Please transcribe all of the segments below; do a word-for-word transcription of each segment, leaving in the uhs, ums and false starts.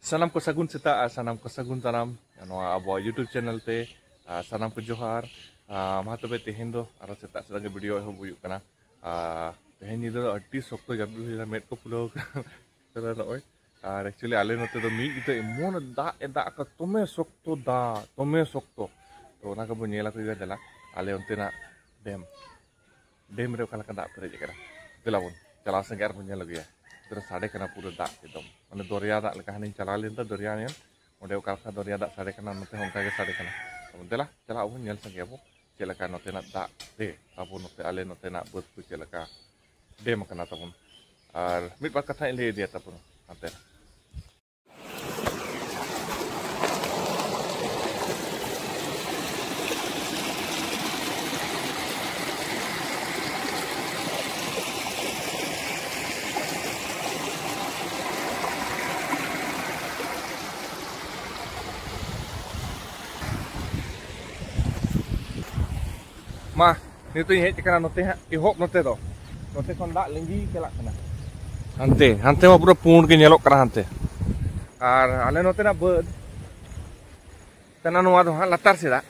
ᱥᱟᱱᱟᱢ ᱠᱚ ᱥᱟᱹᱜᱩᱱ ᱥᱮᱛᱟᱜ ᱟᱨ ᱥᱟᱱᱟᱢ ᱠᱚ ᱥᱟᱹᱜᱩᱱ ᱫᱟᱨᱟᱢ ᱱᱚᱣᱟ ᱟᱵᱚᱣᱟᱜ YouTube ᱪᱮᱱᱮᱞ ᱛᱮ᱾ ᱟᱨ ᱥᱟᱱᱟᱢ ᱠᱚ ᱡᱚᱦᱟᱨ᱾ ᱟᱨ ᱢᱟ ᱛᱚᱵᱮ ᱛᱮᱦᱮᱧ ᱫᱚ ᱟᱨᱚ ᱥᱮᱛᱟᱜ ᱥᱮᱛᱟᱜ ᱜᱮ ᱵᱷᱤᱰᱤᱭᱳ ᱮᱦᱚᱵ ᱦᱩᱭᱩᱜ ᱠᱟᱱᱟ᱾ ᱟᱨ ᱛᱮᱦᱮᱧ ᱧᱤᱫᱟᱹ ᱫᱚ ᱟᱹᱰᱤ ᱥᱚᱠᱛᱚ ᱡᱟᱹᱯᱤᱫ ᱦᱩᱭᱱᱟ, ᱢᱮᱫ ᱠᱚ ᱯᱷᱩᱞᱟᱹᱣ ᱠᱟᱱᱟ ᱱᱚᱜᱼᱚᱭ᱾ ᱟᱨ actually ᱟᱞᱮ ᱱᱚᱛᱮ ᱫᱚ ᱢᱤᱫ ᱧᱤᱫᱟᱹ ᱮᱢᱚᱱ ᱫᱟᱜ ᱮ ᱫᱟᱜ ᱟᱠᱟᱫ, ᱫᱚᱢᱮ ᱥᱚᱠᱛᱚ ᱫᱟᱜ, ᱫᱚᱢᱮ ᱥᱚᱠᱛᱚ᱾ ᱛᱚ ᱚᱱᱟ ᱠᱚᱵᱚᱱ ᱧᱮᱞ ᱟᱹᱜᱩᱭᱟ᱾ ᱫᱮᱞᱟ, ᱟᱞᱮ ᱚᱱᱛᱮᱱᱟᱜ ᱰᱮᱢ, ᱰᱮᱢ ᱨᱮ ᱚᱠᱟ ᱞᱮᱠᱟ ᱫᱟᱜ ᱯᱮᱨᱮᱡ ᱟᱠᱟᱱᱟ᱾ ᱫᱮᱞᱟ ᱵᱚᱱ ᱪᱟᱞᱟᱣ ᱥᱮᱱ ᱜᱮ ᱟᱨ ᱵᱚᱱ ᱧᱮᱞ ᱟᱹᱜᱩᱭᱟ᱾ ᱯᱩᱨᱟᱹ ᱥᱟᱰᱮ ᱠᱟᱱᱟ ᱯᱩᱨᱟᱹ ᱫᱟᱜ ᱮᱠᱫᱚᱢ, ᱢᱟᱱᱮ ᱫᱚᱨᱭᱟ ᱫᱟᱜ ᱞᱮᱠᱟ᱾ ᱦᱟᱱᱮᱧ ᱪᱟᱞᱟᱣ ᱞᱮᱱ ᱫᱚ ᱫᱚᱨᱭᱟ ᱧᱮᱞ, ᱚᱸᱰᱮ ᱚᱠᱟ ᱞᱮᱠᱟ ᱫᱚᱨᱭᱟ ᱫᱟᱜ ᱥᱟᱰᱮ ᱠᱟᱱᱟ, ᱱᱚᱛᱮ ᱦᱚᱸ ᱚᱱᱠᱟ ᱜᱮ ᱥᱟᱰᱮ ᱠᱟᱱᱟ᱾ ᱫᱮᱞᱟ ᱪᱟᱞᱟᱜ ᱟᱵᱚᱱ, ᱧᱮᱞ ᱥᱟᱸᱜᱮᱭᱟᱵᱚᱱ ᱪᱮᱫ ᱞᱮᱠᱟ ᱱᱚᱛᱮᱱᱟᱜ ᱫᱟᱜ ᱛᱮ ᱟᱵᱚ ᱱᱚᱛᱮ, ᱟᱞᱮ ᱱᱚᱛᱮᱱᱟᱜ ᱵᱟᱹᱫᱽ ᱠᱚ ᱪᱮᱫ ᱞᱮᱠᱟ ᱰᱮᱢ ᱟᱠᱟᱱᱟ ᱛᱟᱵᱚᱱ᱾ ᱟᱨ ᱢᱤᱫ ᱵᱟᱨ ᱠᱟᱛᱷᱟᱧ ᱞᱟᱹᱭ ᱤᱫᱤᱭᱟ ᱛᱟᱵᱚᱱ ᱦᱟᱱᱛᱮ᱾ ᱢᱟ, ᱱᱤᱛᱚᱜ ᱤᱧ ᱦᱮᱡ ᱟᱠᱟᱱᱟ ᱱᱚᱛᱮ ᱦᱟᱸᱜ, ᱮᱦᱚᱵ ᱱᱚᱛᱮ ᱫᱚ, ᱱᱚᱛᱮ ᱠᱷᱚᱱ ᱫᱟᱜ ᱞᱤᱸᱜᱤ ᱪᱟᱞᱟᱜ ᱠᱟᱱᱟ᱾ ᱦᱟᱱᱛᱮ, ᱦᱟᱱᱛᱮ ᱢᱟ ᱯᱩᱨᱟᱹ ᱯᱩᱸᱰ ᱜᱮ ᱧᱮᱞᱚᱜ ᱠᱟᱱᱟ ᱦᱟᱱᱛᱮ᱾ ᱟᱨ ᱟᱞᱮ ᱱᱚᱛᱮᱱᱟᱜ ᱵᱟᱹᱫᱽ ᱠᱟᱱᱟ ᱱᱚᱣᱟ ᱫᱚ ᱦᱟᱸᱜ ᱞᱟᱛᱟᱨ ᱥᱮᱫᱟᱜ᱾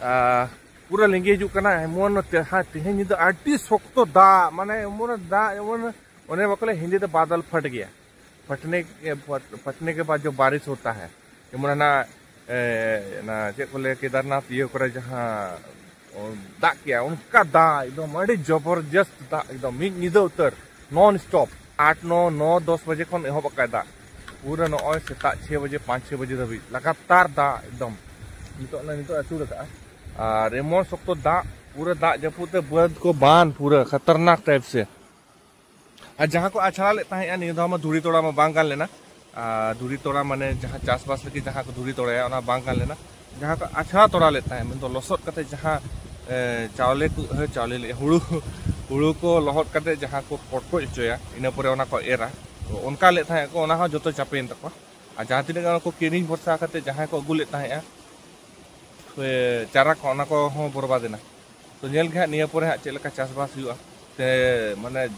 ᱟᱨ ᱯᱩᱨᱟᱹ ᱞᱤᱸᱜᱤ ᱦᱤᱡᱩᱜ ᱠᱟᱱᱟ ᱮᱢᱚᱱ ᱛᱮ-, ᱦᱮᱸ, ᱛᱮᱦᱮᱧ ᱧᱤᱫᱟᱹ ᱟᱹᱰᱤ ᱥᱚᱠᱛᱚ ᱫᱟᱜ, ᱢᱟᱱᱮ ᱮᱢᱚᱱ ᱫᱟᱜ, ᱮᱢᱚᱱ, ᱚᱱᱮ ᱵᱟᱠᱚ ᱞᱟᱹᱭᱟ ᱦᱤᱱᱫᱤ ᱛᱮ ᱵᱟᱫᱚᱞ ᱯᱷᱟᱴ ᱜᱮᱭᱟ, ᱯᱷᱟᱴᱱᱮ ᱜᱮ, ᱯᱷᱟᱴ-, ᱯᱷᱟᱴᱱᱮ ᱜᱮ ᱵᱟᱫ ᱡᱚ ᱵᱟᱨᱤᱥ ᱦᱳᱛᱟ ᱦᱮ᱾ ᱡᱮᱢᱚᱱ ᱦᱟᱱᱟ, ᱮ, ᱚᱱᱟ ᱪᱮᱫ ᱠᱚ ᱞᱟᱹᱭᱟ, ᱠᱮᱫᱟᱨᱱᱟᱛᱷ ᱤᱭᱟᱹ ᱠᱚᱨᱮ ᱡᱟᱦᱟᱸ, ᱚ, ᱫᱟᱜ ᱠᱮᱜᱼᱟ, ᱚᱱᱠᱟ ᱫᱟᱜ ᱮᱠᱫᱚᱢ ᱟᱹᱰᱤ ᱡᱚᱵᱚᱨᱡᱚᱥᱛ ᱫᱟᱜ, ᱮᱠᱫᱚᱢ ᱢᱤᱫ ᱧᱤᱫᱟᱹ ᱩᱛᱟᱹᱨ, ᱱᱚᱱ ᱥᱴᱚᱯ, ᱟᱴ, ᱱᱚ, ᱱᱚ, ᱫᱚᱥ ᱵᱟᱡᱮ ᱠᱷᱚᱱ ᱮᱦᱚᱵ ᱟᱠᱟᱫ ᱫᱟᱜ, ᱯᱩᱨᱟᱹ ᱱᱚᱜᱼᱚᱭ ᱥᱮᱛᱟᱜ ᱪᱷᱚᱭ ᱵᱟᱡᱮ, ᱯᱟᱸᱪ ᱪᱷᱚᱭ ᱵᱟᱡᱮ ᱫᱷᱟᱹᱵᱤᱡ ᱞᱟᱜᱟᱛᱟᱨ ᱫᱟᱜ ᱮᱠᱫᱚᱢ᱾ ᱱᱤᱛᱚᱜ ᱱᱤᱛᱚᱜ ᱟᱹᱥᱩᱲ ᱟᱠᱟᱫᱼᱟ᱾ ᱟᱨ ᱮᱢᱚᱱ ᱥᱚᱠᱛᱚ ᱫᱟᱜ, ᱯᱩᱨᱟᱹ ᱫᱟᱜ ᱡᱟᱹᱯᱩᱫ ᱛᱮ ᱵᱟᱹᱫᱽ ᱠᱚ ᱵᱟᱱ ᱯᱩᱨᱟᱹ ᱠᱷᱟᱛᱟᱨᱱᱟᱠ ᱴᱟᱭᱤᱯ ᱥᱮ᱾ ᱟᱨ ᱡᱟᱦᱟᱸ ᱠᱚ ᱟᱪᱷᱲᱟ ᱞᱮᱫ ᱛᱟᱦᱮᱸᱫᱼᱟ, ᱱᱤᱭᱟᱹ ᱫᱷᱟᱣ ᱢᱟ ᱫᱷᱩᱲᱤ ᱛᱚᱲᱟ ᱢᱟ ᱵᱟᱝ ᱜᱟᱱ ᱞᱮᱱᱟ᱾ ᱟᱨ ᱫᱷᱩᱲᱤ ᱛᱚᱲᱟ ᱢᱟᱱᱮ ᱡᱟᱦᱟᱸ ᱪᱟᱥᱵᱟᱥ ᱞᱟᱹᱜᱤᱫ ᱡᱟᱦᱟᱸ ᱠᱚ ᱫᱷᱩᱲᱤ ᱛᱚᱲᱟᱭᱟ, ᱚᱱᱟ ᱵᱟᱝ ᱜᱟᱱ ᱞᱮᱱᱟ᱾ ᱡᱟᱦᱟᱸ ᱠᱚ ᱟᱪᱷᱲᱟ ᱛᱚᱲᱟ ᱞᱮᱫ ᱛᱟᱦᱮᱸᱫ, ᱢᱮᱱᱫᱚ ᱞᱚᱥᱚᱫ ᱠᱟᱛᱮ ᱡᱟᱦᱟᱸ, ᱮ, ᱪᱟᱣᱞᱮ ᱠᱚ, ᱦᱮᱸ, ᱪᱟᱣᱞᱮ ᱞᱟᱹᱭᱮᱫᱼᱟ, ᱦᱩᱲᱩ, ᱦᱩᱲᱩ ᱠᱚ ᱞᱚᱦᱚᱫ ᱠᱟᱛᱮ ᱡᱟᱦᱟᱸ ᱠᱚ ᱯᱚᱴᱠᱚᱡ ᱦᱚᱪᱚᱭᱟ, ᱤᱱᱟᱹ ᱯᱚᱨᱮ ᱚᱱᱟ ᱠᱚ ᱮᱨᱟ, ᱛᱚ ᱚᱱᱠᱟ ᱞᱮᱫ ᱛᱟᱦᱮᱸᱫ ᱠᱚ, ᱚᱱᱟ ᱦᱚᱸ ᱡᱚᱛᱚ ᱪᱟᱯᱮᱭᱮᱱ ᱛᱟᱠᱚᱣᱟ᱾ ᱟᱨ ᱡᱟᱦᱟᱸ ᱛᱤᱱᱟᱹᱜ ᱜᱟᱱ ᱠᱚ ᱠᱤᱨᱤᱧ ᱵᱷᱚᱨᱥᱟ ᱠᱟᱛᱮ ᱡᱟᱦᱟᱸᱭ ᱠᱚ ᱟᱹᱜᱩ ᱞᱮᱫ ᱛᱟᱦᱮᱸᱫᱼᱟ, ᱥᱮ ᱪᱟᱨᱟ ᱠᱚ, ᱚᱱᱟ ᱠᱚᱦᱚᱸ ᱵᱚᱨᱵᱟᱫ ᱮᱱᱟ᱾ ᱛᱚ ᱧᱮᱞ ᱜᱮ ᱦᱟᱸᱜ ᱱᱤᱭᱟᱹ ᱯᱚᱨᱮ ᱦᱟᱸᱜ ᱪᱮᱫ ᱞᱮᱠᱟ ᱪᱟᱥᱵᱟᱥ ᱦᱩᱭᱩᱜᱼᱟ᱾ ᱥᱮ ᱢᱟᱱᱮ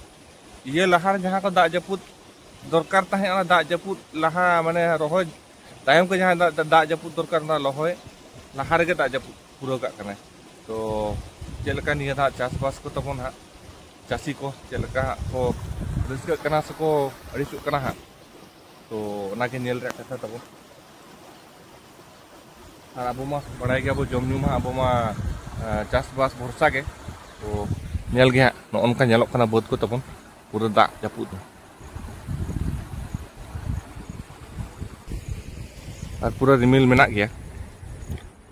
ᱤᱭᱟᱹ ᱞᱟᱦᱟ ᱨᱮ ᱡᱟᱦᱟᱸ ᱠᱚ ᱫᱟᱜ ᱡᱟᱹᱯᱩᱫ ᱫᱚᱨᱠᱟᱨ ᱛᱟᱦᱮᱸ, ᱚᱱᱟ ᱫᱟᱜ ᱡᱟᱹᱯᱩᱫ ᱞᱟᱦᱟ, ᱢᱟᱱᱮ ᱨᱚᱦᱚᱭ ᱛᱟᱭᱚᱢ ᱠᱚ ᱡᱟᱦᱟᱸ ᱫᱟᱜ, ᱫᱟᱜ ᱡᱟᱹᱯᱩᱫ ᱫᱚᱨᱠᱟᱨ, ᱚᱱᱟ ᱨᱚᱦᱚᱭ ᱞᱟᱦᱟ ᱨᱮᱜᱮ ᱫᱟᱜ ᱡᱟᱹᱯᱩᱫ ᱯᱩᱨᱟᱹᱣ ᱠᱟᱜ ᱠᱟᱱᱟᱭ᱾ ᱛᱚ ᱪᱮᱫ ᱞᱮᱠᱟ ᱱᱤᱭᱟᱹ ᱫᱷᱟᱣ ᱪᱟᱥᱵᱟᱥ ᱠᱚ ᱛᱟᱵᱚᱱ ᱦᱟᱸᱜ, ᱪᱟᱹᱥᱤ ᱠᱚ ᱪᱮᱫ ᱞᱮᱠᱟ ᱦᱟᱸᱜ ᱠᱚ ᱨᱟᱹᱥᱠᱟᱹᱜ ᱠᱟᱱᱟ ᱥᱮᱠᱚ ᱟᱹᱲᱤᱥᱚᱜ ᱠᱟᱱᱟ ᱦᱟᱸᱜ, ᱛᱚ ᱚᱱᱟᱜᱮ ᱧᱮᱞ ᱨᱮᱭᱟᱜ ᱠᱟᱛᱷᱟ ᱛᱟᱵᱚᱱ᱾ ᱟᱨ ᱟᱵᱚ ᱢᱟ ᱵᱟᱲᱟᱭ ᱜᱮᱭᱟᱵᱚ, ᱡᱚᱢ ᱧᱩ ᱢᱟ ᱟᱵᱚ ᱢᱟ, ᱮᱸ, ᱪᱟᱥᱵᱟᱥ ᱵᱷᱚᱨᱥᱟ ᱜᱮ᱾ ᱛᱚ ᱧᱮᱞ ᱜᱮ ᱦᱟᱸᱜ, ᱱᱚᱜᱼᱚ ᱱᱚᱝᱠᱟ ᱧᱮᱞᱚᱜ ᱠᱟᱱᱟ ᱵᱟᱹᱫᱽ ᱠᱚ ᱛᱟᱵᱚᱱ, ᱯᱩᱨᱟᱹ ᱫᱟᱜ ᱡᱟᱹᱯᱩᱫ᱾ ᱟᱨ ᱯᱩᱨᱟᱹ ᱨᱤᱢᱤᱞ ᱢᱮᱱᱟᱜ ᱜᱮᱭᱟ᱾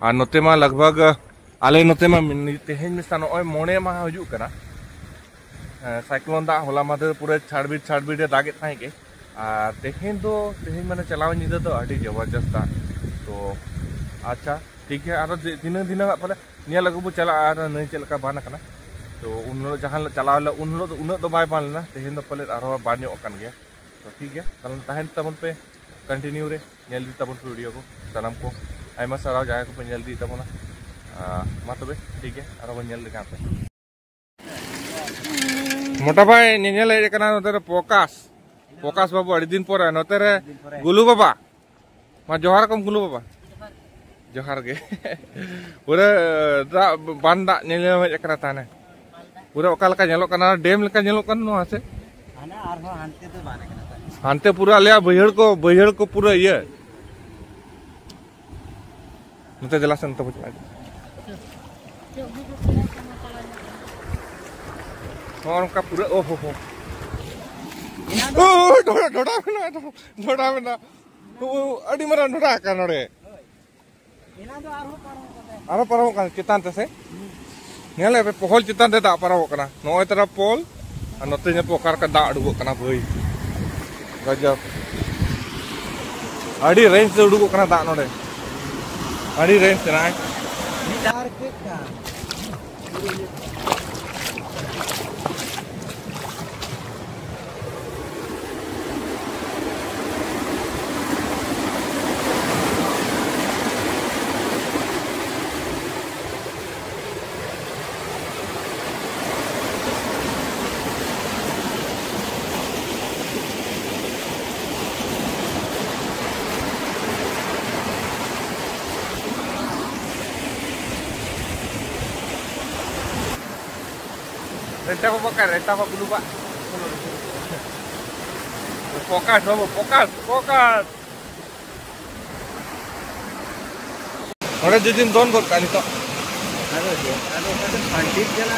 ᱟᱨ ᱱᱚᱛᱮ ᱢᱟ ᱞᱟᱜᱽ ᱵᱷᱟᱜᱽ, ᱟᱞᱮ ᱱᱚᱛᱮ ᱢᱟ ᱢᱤᱱ-, ᱛᱮᱦᱮᱧ ᱢᱮᱥᱟ ᱱᱚᱜᱼᱚᱭ ᱢᱚᱬᱮ ᱢᱟᱦᱟ ᱦᱩᱭᱩᱜ ᱠᱟᱱᱟ᱾ ᱦᱮᱸ, ᱥᱟᱭᱠᱞᱳᱱ ᱫᱟᱜ ᱦᱚᱞᱟ ᱢᱟᱫᱷᱮᱨ ᱯᱩᱨᱟᱹ ᱪᱷᱟᱲᱵᱤᱲ ᱪᱷᱟᱲᱵᱤᱲ ᱮ ᱫᱟᱜᱮᱫ ᱛᱟᱦᱮᱸ ᱜᱮ᱾ ᱟᱨ ᱛᱮᱦᱮᱧ ᱫᱚ, ᱛᱮᱦᱮᱧ ᱢᱟᱱᱮ ᱪᱟᱞᱟᱣ ᱧᱤᱫᱟᱹ ᱫᱚ ᱟᱹᱰᱤ ᱡᱚᱵᱚᱨᱡᱚᱥᱛ ᱫᱟᱜ᱾ ᱛᱚ ᱟᱪᱪᱷᱟ, ᱴᱷᱤᱠ ᱜᱮᱭᱟ, ᱟᱨᱚ ᱫᱤ-, ᱫᱷᱤᱱᱟᱹᱝ ᱫᱷᱤᱱᱟᱹᱝ ᱦᱟᱸᱜ ᱯᱟᱞᱮ ᱧᱮᱞ ᱟᱹᱜᱩ ᱵᱚ ᱪᱟᱞᱟᱜᱼᱟ ᱟᱨ ᱱᱟᱹᱭ ᱪᱮᱫ ᱞᱮᱠᱟ ᱵᱟᱱ ᱟᱠᱟᱱᱟ᱾ ᱛᱚ ᱩᱱ ᱦᱤᱞᱳᱜ ᱡᱟᱦᱟᱸ ᱦᱤᱞᱳᱜ ᱪᱟᱞᱟᱣ ᱞᱮᱱᱟ, ᱩᱱ ᱦᱤᱞᱳᱜ ᱫᱚ ᱩᱱᱟᱹᱜ ᱫᱚ ᱵᱟᱭ ᱵᱟᱱ ᱞᱮᱱᱟ, ᱛᱮᱦᱮᱧ ᱫᱚ ᱯᱟᱞᱮᱫ ᱟᱨᱦᱚᱸ ᱵᱟᱱ ᱧᱚᱜ ᱟᱠᱟᱱ ᱜᱮᱭᱟ᱾ ᱛᱚ ᱴᱷᱤᱠ ᱜᱮᱭᱟ, ᱛᱟᱦᱚᱞᱮ ᱛᱟᱦᱮᱱ ᱛᱟᱵᱚᱱ ᱯᱮ ᱠᱚᱱᱴᱤᱱᱤᱭᱩ ᱨᱮ, ᱧᱮᱞ ᱤᱫᱤ ᱛᱟᱵᱚᱱ ᱯᱮ ᱵᱷᱤᱰᱤᱭᱳ ᱠᱚ᱾ ᱥᱟᱱᱟᱢ ᱠᱚ ᱟᱭᱢᱟ ᱥᱟᱨᱦᱟᱣ ᱡᱟᱦᱟᱸᱭ ᱠᱚᱯᱮ ᱧᱮᱞ ᱤᱫᱤᱭᱮᱫ ᱛᱟᱵᱚᱱᱟ᱾ ᱟᱨ ᱢᱟ ᱛᱚᱵᱮ ᱴᱷᱤᱠ ᱜᱮᱭᱟ, ᱟᱨᱦᱚᱸ ᱵᱚᱱ ᱧᱮᱞ ᱞᱮᱠᱷᱟᱱ ᱯᱮ᱾ ᱢᱚᱴᱟ ᱵᱷᱟᱭ ᱧᱮᱧᱮᱞ ᱦᱮᱡ ᱟᱠᱟᱱᱟ ᱱᱚᱛᱮ ᱨᱮ ᱯᱨᱚᱠᱟᱥ᱾ ᱯᱨᱚᱠᱟᱥ ᱵᱟᱹᱵᱩ ᱟᱹᱰᱤ ᱫᱤᱱ ᱯᱚᱨᱮ ᱱᱚᱛᱮ ᱨᱮ᱾ ᱫᱤᱱ ᱯᱚᱨᱮ᱾ ᱜᱩᱞᱩ ᱵᱟᱵᱟ, ᱢᱟ ᱡᱚᱦᱟᱨ ᱠᱚᱢ ᱜᱩᱞᱩ ᱵᱟᱵᱟ᱾ ᱡᱚᱦᱟᱨ ᱜᱮ᱾ ᱯᱩᱨᱟᱹ ᱫᱟᱜ, ᱵᱟᱱ ᱫᱟᱜ ᱧᱮᱧᱮᱞ ᱦᱮᱡ ᱟᱠᱟᱱᱟ ᱛᱟᱦᱞᱮ᱾ ᱯᱩᱨᱟᱹ ᱚᱠᱟ ᱞᱮᱠᱟ ᱧᱮᱞᱚᱜ ᱠᱟᱱᱟ, ᱰᱮᱢ ᱞᱮᱠᱟ ᱧᱮᱞᱚᱜ ᱠᱟᱱᱟ ᱱᱚᱣᱟ ᱥᱮ? ᱦᱟᱱᱟ ᱟᱨᱦᱚᱸ ᱦᱟᱱᱛᱮ ᱫᱚ ᱵᱟᱱ ᱟᱠᱟᱱᱟ ᱛᱚ᱾ ᱦᱟᱱᱛᱮ ᱯᱩᱨᱟᱹ ᱟᱞᱮᱭᱟᱜ ᱵᱟᱹᱭᱦᱟᱹᱲ ᱠᱚ, ᱵᱟᱹᱭᱦᱟᱹᱲ ᱠᱚ ᱯᱩᱨᱟᱹ ᱤᱭᱟᱹ᱾ ᱱᱚᱛᱮ ᱫᱮᱞᱟ ᱥᱮ, ᱱᱚᱛᱮ ᱵᱚ ᱪᱟᱞᱟᱜᱼᱟ᱾ ᱱᱚᱜᱼᱚ ᱱᱚᱝᱠᱟ ᱯᱩᱨᱟᱹ, ᱳ ᱦᱳ ᱦᱳ᱾ ᱳ, ᱰᱷᱚᱰᱟ, ᱰᱷᱚᱰᱟ ᱢᱮᱱᱟᱜᱼᱟ, ᱰᱷᱚᱰᱟ ᱢᱮᱱᱟᱜᱼᱟ᱾ ᱳ, ᱟᱹᱰᱤ ᱢᱟᱨᱟᱝ ᱰᱷᱚᱰᱟ ᱟᱠᱟᱱ ᱱᱚᱰᱮ᱾ ᱟᱨᱦᱚᱸ ᱯᱟᱨᱚᱢᱚᱜ ᱠᱟᱱᱟ ᱪᱮᱛᱟᱱ ᱛᱮ ᱥᱮ? ᱧᱮᱞᱮᱫ ᱯᱮ, ᱯᱚᱦᱚᱞ ᱪᱮᱛᱟᱱ ᱛᱮ ᱫᱟᱜ ᱯᱟᱨᱚᱢᱚᱜ ᱠᱟᱱᱟ᱾ ᱱᱚᱜᱼᱚᱭ ᱛᱟᱨᱟ ᱯᱚᱞ, ᱟᱨ ᱱᱚᱛᱮ ᱧᱮᱞ ᱯᱮ ᱚᱠᱟ ᱞᱮᱠᱟ ᱫᱟᱜ ᱩᱰᱩᱠᱚᱜ ᱠᱟᱱᱟ ᱵᱷᱟᱹᱭ᱾ ᱜᱟᱡᱟᱵ᱾ ᱟᱹᱰᱤ ᱨᱮᱧᱡᱽ ᱛᱮ ᱩᱰᱩᱠᱚᱜ ᱠᱟᱱᱟ ᱫᱟᱜ ᱱᱚᱰᱮ᱾ ᱟᱹᱰᱤ ᱨᱮᱧᱡᱽ ᱛᱮ ᱱᱚᱜᱼᱚᱭ᱾ ᱨᱮᱴᱟ ᱵᱟᱵᱟ ᱠᱟ, ᱨᱮᱴᱟ ᱵᱟᱵᱟ ᱵᱩᱞᱩ ᱵᱟ᱾ ᱯᱷᱳᱠᱟᱥ ᱵᱟᱵᱩ, ᱯᱷᱳᱠᱟᱥ, ᱯᱷᱳᱠᱟᱥ᱾ ᱱᱚᱰᱮ ᱡᱩᱫᱤᱢ ᱫᱚᱱ ᱜᱚᱫ ᱠᱟᱜᱼᱟ ᱱᱤᱛᱚᱜ᱾ ᱟᱫᱚ ᱪᱮᱫ? ᱟᱫᱚ ᱚᱱᱟ ᱫᱚ ᱯᱷᱟᱱᱴᱤ ᱠᱟᱱᱟ᱾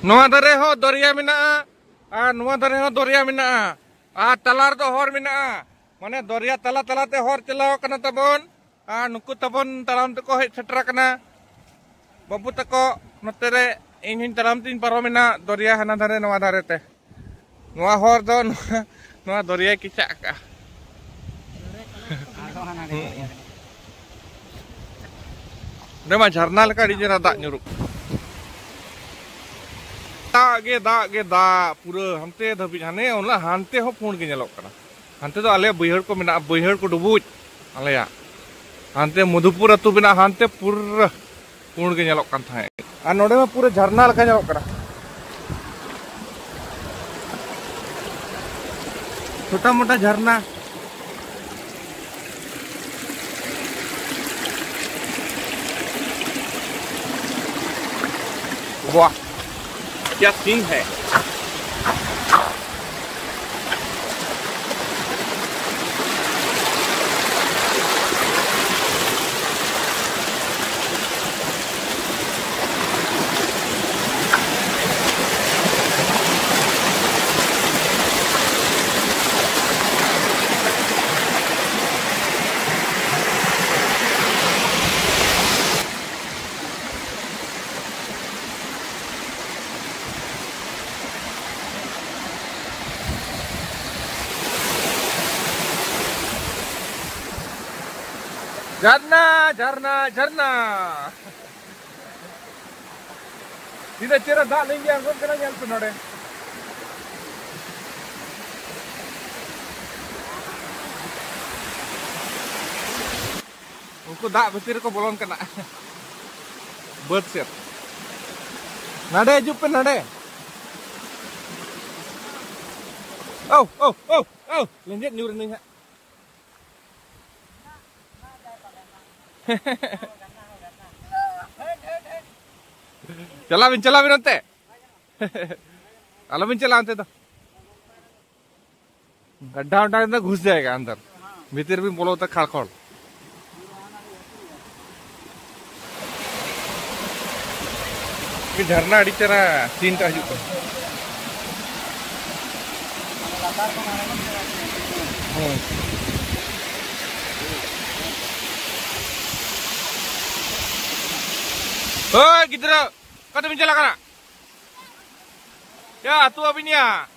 ᱱᱚᱣᱟ ᱫᱷᱟᱨᱮ ᱦᱚᱸ ᱫᱚᱨᱭᱟ ᱢᱮᱱᱟᱜᱼᱟ, ᱟᱨ ᱱᱚᱣᱟ ᱫᱷᱟᱨᱮ ᱦᱚᱸ ᱫᱚᱨᱭᱟ ᱢᱮᱱᱟᱜᱼᱟ, ᱟᱨ ᱛᱟᱞᱟ ᱨᱮᱫᱚ ᱦᱚᱨ ᱢᱮᱱᱟᱜᱼᱟ᱾ ᱢᱟᱱᱮ ᱫᱚᱨᱭᱟ ᱛᱟᱞᱟ ᱛᱟᱞᱟᱛᱮ ᱦᱚᱨ ᱪᱟᱞᱟᱣ ᱠᱟᱱᱟ ᱛᱟᱵᱚᱱ, ᱟᱨ ᱱᱩᱠᱩ ᱛᱟᱵᱚᱱ ᱛᱟᱲᱟᱢ ᱛᱮᱠᱚ ᱦᱮᱡ ᱥᱮᱴᱮᱨ ᱟᱠᱟᱱᱟ᱾ ᱵᱟᱹᱵᱩ ᱛᱟᱠᱚ ᱱᱚᱛᱮ ᱨᱮ, ᱤᱧ ᱦᱚᱸᱧ ᱛᱟᱲᱟᱢ ᱛᱤᱧ ᱯᱟᱨᱚᱢᱮᱱᱟ ᱫᱚᱨᱭᱟ ᱦᱟᱱᱟ ᱫᱷᱟᱨᱮ ᱱᱚᱣᱟ ᱫᱷᱟᱨᱮ ᱛᱮ᱾ ᱱᱚᱣᱟ ᱦᱚᱨ ᱫᱚ ᱱᱚᱣᱟ, ᱱᱚᱣᱟ ᱫᱚᱨᱭᱟᱭ ᱠᱮᱪᱟᱜ ᱟᱠᱟᱜᱼᱟ᱾ ᱟᱨᱦᱚᱸ ᱦᱟᱱᱟ ᱨᱮ ᱫᱚᱨᱭᱟ ᱨᱮ᱾ ᱚᱸᱰᱮ ᱢᱟ ᱡᱷᱟᱨᱱᱟ ᱞᱮᱠᱟ ᱟᱹᱰᱤ ᱪᱮᱦᱨᱟ ᱫᱟᱜ ᱧᱩᱨᱩᱜ᱾ ᱫᱟᱜ ᱜᱮ ᱫᱟᱜ ᱜᱮ ᱫᱟᱜ, ᱯᱩᱨᱟᱹ ᱦᱟᱱᱛᱮ ᱫᱷᱟᱹᱵᱤᱡ, ᱦᱟᱱᱮ ᱚᱱᱟ ᱦᱟᱱᱛᱮ ᱦᱚᱸ ᱯᱩᱸᱰ ᱜᱮ ᱧᱮᱞᱚᱜ ᱠᱟᱱᱟ᱾ ᱦᱟᱱᱛᱮ ᱫᱚ ᱟᱞᱮᱭᱟᱜ ᱵᱟᱹᱭᱦᱟᱹᱲ ᱠᱚ ᱢᱮᱱᱟᱜᱼᱟ, ᱵᱟᱹᱭᱦᱟᱹᱲ ᱠᱚ ᱰᱩᱵᱩᱡ ᱟᱞᱮᱭᱟᱜ᱾ ᱦᱟᱱᱛᱮ ᱢᱚᱫᱷᱩᱯᱩᱨ ᱟᱹᱛᱩ ᱢᱮᱱᱟᱜᱼᱟ, ᱦᱟᱱᱛᱮ ᱯᱩᱨᱟᱹ ᱯᱩᱸᱰ ᱜᱮ ᱧᱮᱞᱚᱜ ᱠᱟᱱ ᱛᱟᱦᱮᱸᱫ᱾ ᱟᱨ ᱱᱚᱰᱮ ᱢᱟ ᱯᱩᱨᱟᱹ ᱡᱷᱟᱨᱱᱟ ᱞᱮᱠᱟ ᱧᱮᱞᱚᱜ ᱠᱟᱱᱟ, ᱪᱷᱳᱴᱟ ᱢᱳᱴᱟ ᱡᱷᱟᱨᱱᱟ᱾ वाह, क्या सीन है। झरना, झरना, झरना। ᱛᱤᱱᱟᱹᱜ ᱪᱮᱦᱨᱟ ᱫᱟᱜ ᱞᱤᱸᱜᱤ ᱟᱬᱜᱚᱱ ᱠᱟᱱᱟ, ᱧᱮᱞ ᱯᱮ ᱱᱚᱰᱮ᱾ ᱩᱱᱠᱩ ᱫᱟᱜ ᱵᱷᱤᱛᱤᱨ ᱨᱮᱠᱚ ᱵᱚᱞᱚᱱ ᱠᱟᱱᱟ᱾ ᱵᱟᱹᱫᱽ ᱥᱮᱫ᱾ ᱱᱟᱰᱮ ᱦᱤᱡᱩᱜ ᱯᱮ, ᱱᱟᱰᱮ᱾ ᱳ, ᱳ, ᱳ, ᱳ, ᱞᱮᱸᱡᱮᱫ ᱧᱩᱨ ᱮᱱᱟᱹᱧ ᱦᱟᱸᱜ᱾ ᱪᱟᱞᱟᱜ ᱵᱤᱱ, ᱪᱟᱞᱟᱜ ᱵᱤᱱ ᱚᱱᱛᱮ᱾ ᱟᱞᱚᱵᱤᱱ ᱪᱟᱞᱟᱜᱼᱟ ᱚᱱᱛᱮ ᱫᱚ᱾ गड्ढा वड्ढा के अंदर घुस जाएगा अंदर, भीतर भी बोलो तो खड़खड़। ᱡᱷᱟᱨᱱᱟ ᱟᱹᱰᱤ ᱪᱮᱦᱨᱟ ᱥᱤᱱ ᱴᱟ ᱦᱤᱡᱩᱜ ᱠᱟᱱᱟ᱾ ᱦᱩᱸ᱾ ᱳᱭ ᱜᱤᱫᱽᱨᱟᱹ, ᱚᱠᱟ ᱛᱮᱵᱤᱱ ᱪᱟᱞᱟᱜ ᱠᱟᱱᱟ? ᱭᱟ, ᱟᱹᱛᱩ ᱟᱹᱵᱤᱱ ᱭᱟ᱾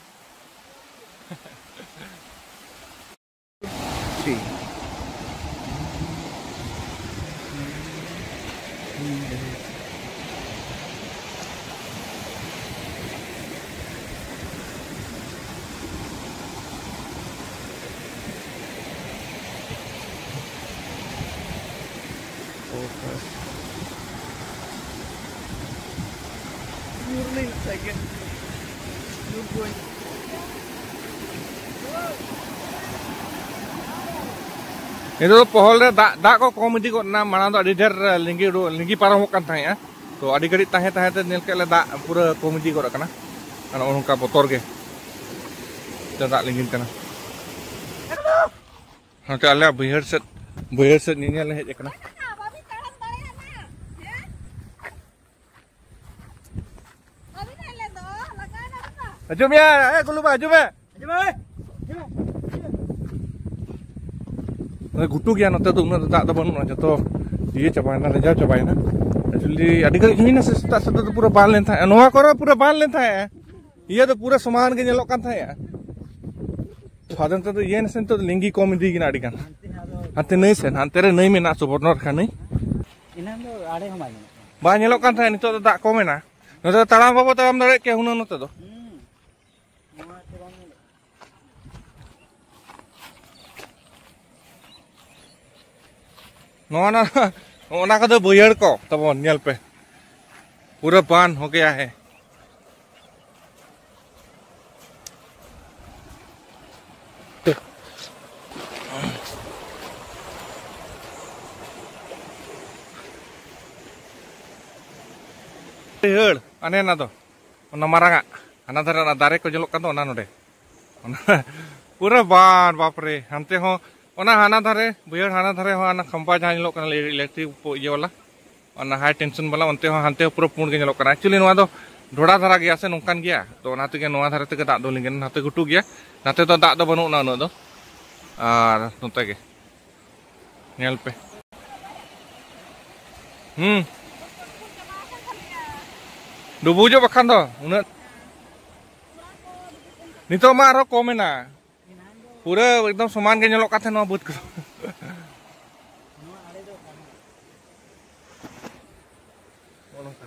ᱱᱤᱛᱚᱜ ᱫᱚ ᱯᱚᱦᱚᱞ ᱨᱮ ᱫᱟᱜ, ᱫᱟᱜ ᱠᱚ ᱠᱚᱢ ᱤᱫᱤ ᱜᱚᱫ ᱮᱱᱟ᱾ ᱢᱟᱲᱟᱝ ᱫᱚ ᱟᱹᱰᱤ ᱰᱷᱮᱨ ᱞᱤᱸᱜᱤ ᱩᱰᱩ-, ᱞᱤᱸᱜᱤ ᱯᱟᱨᱚᱢᱚᱜ ᱠᱟᱱ ᱛᱟᱦᱮᱸᱜᱼᱟ᱾ ᱛᱚ, ᱟᱹᱰᱤ ᱜᱷᱟᱹᱲᱤᱡ ᱛᱟᱦᱮᱸ ᱛᱟᱦᱮᱸ ᱛᱮ ᱧᱮᱞ ᱠᱮᱫ ᱞᱮ ᱫᱟᱜ ᱯᱩᱨᱟᱹ ᱠᱚᱢ ᱤᱫᱤ ᱜᱚᱫ ᱟᱠᱟᱱᱟ᱾ ᱟᱨ ᱱᱚᱜᱼᱚ ᱱᱚᱝᱠᱟ ᱵᱚᱛᱚᱨ ᱜᱮ ᱫᱟᱜ ᱞᱤᱸᱜᱤᱱ ᱠᱟᱱᱟ᱾ ᱱᱚᱛᱮ ᱟᱞᱮᱭᱟᱜ ᱵᱟᱹᱭᱦᱟᱹᱲ ᱥᱮᱫ, ᱵᱟᱹᱭᱦᱟᱹᱲ ᱥᱮᱫ ᱧᱮᱧᱮᱞ ᱞᱮ ᱦᱮᱡ ᱟᱠᱟᱱᱟ᱾ ᱦᱤᱡᱩᱜ ᱢᱮᱭᱟ, ᱮ ᱜᱩᱞᱩ ᱵᱟ, ᱦᱤᱡᱩᱜ ᱢᱮ᱾ ᱦᱤᱡᱩᱜ ᱢᱮ᱾ ᱜᱷᱩᱴᱩ ᱜᱮᱭᱟ ᱱᱚᱛᱮ ᱫᱚ, ᱩᱱᱟᱹᱜ ᱫᱚ ᱫᱟᱜ ᱫᱚ ᱵᱟᱹᱱᱩᱜᱼᱟ, ᱡᱚᱛᱚ ᱤᱭᱟᱹ ᱪᱟᱵᱟᱭᱮᱱᱟ, ᱨᱮᱸᱡᱟᱣ ᱪᱟᱵᱟᱭᱮᱱᱟ᱾ Actually ᱟᱹᱰᱤ ᱜᱷᱟᱹᱲᱤᱡ ᱦᱩᱭᱱᱟ ᱥᱮ ᱥᱮᱛᱟᱜ ᱥᱮᱛᱟᱜ ᱫᱚ ᱯᱩᱨᱟᱹ ᱵᱟᱱ ᱞᱮᱱ ᱛᱟᱦᱮᱸᱜᱼᱟ, ᱱᱚᱣᱟ ᱠᱚᱨᱮ ᱯᱩᱨᱟᱹ ᱵᱟᱱ ᱞᱮᱱ ᱛᱟᱦᱮᱸᱜᱼᱟ᱾ ᱤᱭᱟᱹ ᱫᱚ ᱯᱩᱨᱟᱹ ᱥᱚᱢᱟᱱ ᱜᱮ ᱧᱮᱞᱚᱜ ᱠᱟᱱ ᱛᱟᱦᱮᱸᱜᱼᱟ᱾ ᱟᱫᱚ ᱱᱤᱛᱚᱜ ᱫᱚ ᱤᱭᱟᱹ ᱱᱟᱥᱮ, ᱱᱤᱛᱚᱜ ᱫᱚ ᱞᱤᱸᱜᱤ ᱠᱚᱢ ᱤᱫᱤ ᱠᱟᱱᱟ ᱟᱹᱰᱤ ᱜᱟᱱ᱾ ᱦᱟᱱᱛᱮ ᱱᱟᱹᱭ ᱥᱮᱱ, ᱦᱟᱱᱛᱮ ᱨᱮ ᱱᱟᱹᱭ ᱢᱮᱱᱟᱜᱼᱟ, ᱥᱩᱵᱚᱨᱱᱚ ᱨᱮᱠᱷᱟ ᱱᱟᱹᱭ᱾ ᱮᱱᱟᱝ ᱫᱚ ᱟᱲᱮ ᱦᱚᱸ ᱵᱟᱭ ᱧᱟᱢᱚᱜ ᱠᱟᱱᱟ᱾ ᱵᱟᱭ ᱧᱮᱞᱚᱜ ᱠᱟᱱ ᱛᱟᱦᱮᱸᱫ, ᱱᱤᱛᱚᱜ ᱫᱚ ᱫᱟᱜ ᱠᱚᱢ ᱮᱱᱟ᱾ ᱱᱚᱛᱮ ᱫᱚ ᱛᱟᱲᱟᱢ ᱵᱟᱵᱚ ᱛᱟᱲᱟᱢ ᱫᱟᱲᱮᱭᱟᱜ ᱠᱮᱭᱟ ᱦᱩᱱᱟᱹᱝ ᱱᱚᱛᱮ ᱫᱚ᱾ ᱦᱩᱸ᱾ ᱱᱚᱣᱟ ᱛᱮ ᱵᱟᱝ ᱧᱮᱞᱚᱜ ᱠᱟᱱᱟ᱾ ᱱᱚᱣᱟ ᱱᱟ, ᱚᱱᱟ ᱠᱚᱫᱚ ᱵᱟᱹᱭᱦᱟᱹᱲ ᱠᱚ ᱛᱟᱵᱚᱱ, ᱧᱮᱞ ᱯᱮ, ᱯᱩᱨᱟᱹ ᱵᱟᱱ ᱦᱳ ᱜᱮᱭᱟ ᱦᱮ᱾ ᱵᱟᱹᱭᱦᱟᱹᱲ ᱟᱱᱮ ᱚᱱᱟ ᱫᱚ, ᱚᱱᱟ ᱢᱟᱨᱟᱝᱟᱜ, ᱦᱟᱱᱟ ᱫᱷᱟᱨᱮ ᱚᱱᱟ ᱫᱟᱨᱮ ᱠᱚ ᱧᱮᱞᱚᱜ ᱠᱟᱱ ᱫᱚ, ᱚᱱᱟ ᱱᱚᱰᱮ᱾ ᱚᱱᱟ ᱯᱩᱨᱟᱹ ᱵᱟᱱ, ᱵᱟᱯᱨᱮ, ᱦᱟᱱᱛᱮ ᱦᱚᱸ, ᱚᱱᱟ ᱦᱟᱱᱟ ᱫᱷᱟᱨᱮ, ᱵᱟᱹᱭᱦᱟᱹᱲ ᱦᱟᱱᱟ ᱫᱷᱟᱨᱮ ᱦᱚᱸ, ᱚᱱᱟ ᱠᱷᱟᱢᱵᱟ ᱡᱟᱦᱟᱸ ᱧᱮᱞᱚᱜ ᱠᱟᱱᱟ, ᱤᱞᱮᱠᱴᱨᱤᱠ ᱤᱭᱟᱹ ᱵᱟᱞᱟ, ᱚᱱᱟ ᱦᱟᱭ ᱴᱮᱱᱥᱚᱱ ᱵᱟᱞᱟ, ᱚᱱᱛᱮ ᱦᱚᱸ, ᱦᱟᱱᱛᱮ ᱦᱚᱸ ᱯᱩᱨᱟᱹ ᱯᱩᱸᱰ ᱜᱮ ᱧᱮᱞᱚᱜ ᱠᱟᱱᱟ᱾ ᱮᱠᱪᱩᱭᱮᱞᱤ ᱱᱚᱣᱟ ᱫᱚ ᱰᱷᱚᱲᱟ ᱫᱷᱟᱨᱟ ᱜᱮᱭᱟ ᱥᱮ, ᱱᱚᱝᱠᱟᱱ ᱜᱮᱭᱟ, ᱛᱚ ᱚᱱᱟ ᱛᱮᱜᱮ ᱱᱚᱣᱟ ᱫᱷᱟᱨᱮ ᱛᱮᱜᱮ ᱫᱟᱜ ᱫᱚ ᱞᱤᱸᱜᱤᱱᱟ, ᱱᱟᱛᱮ ᱜᱷᱩᱴᱩ ᱜᱮᱭᱟ, ᱱᱟᱛᱮ ᱫᱚ ᱫᱟᱜ ᱫᱚ ᱵᱟᱹᱱᱩᱜᱼᱟ ᱩᱱᱟᱹᱜ ᱫᱚ᱾ ᱟᱨ ᱱᱚᱛᱮ ᱜᱮ ᱧᱮᱞ ᱯᱮ, ᱦᱩᱸ, ᱰᱩᱵᱩᱡᱚᱜ ᱵᱟᱠᱷᱟᱱ ᱫᱚ ᱩᱱᱟᱹᱜ᱾ ᱱᱤᱛᱚᱜ ᱢᱟ ᱟᱨᱦᱚᱸ ᱠᱚᱢ ᱮᱱᱟ, ᱯᱩᱨᱟᱹ ᱮᱠᱫᱚᱢ ᱥᱚᱢᱟᱱ ᱜᱮ ᱧᱮᱞᱚᱜ ᱠᱟᱱ ᱛᱟᱦᱮᱸ ᱱᱚᱣᱟ ᱵᱟᱹᱫᱽ ᱠᱚ᱾ ᱱᱚᱜᱼᱚ ᱱᱚᱝᱠᱟ᱾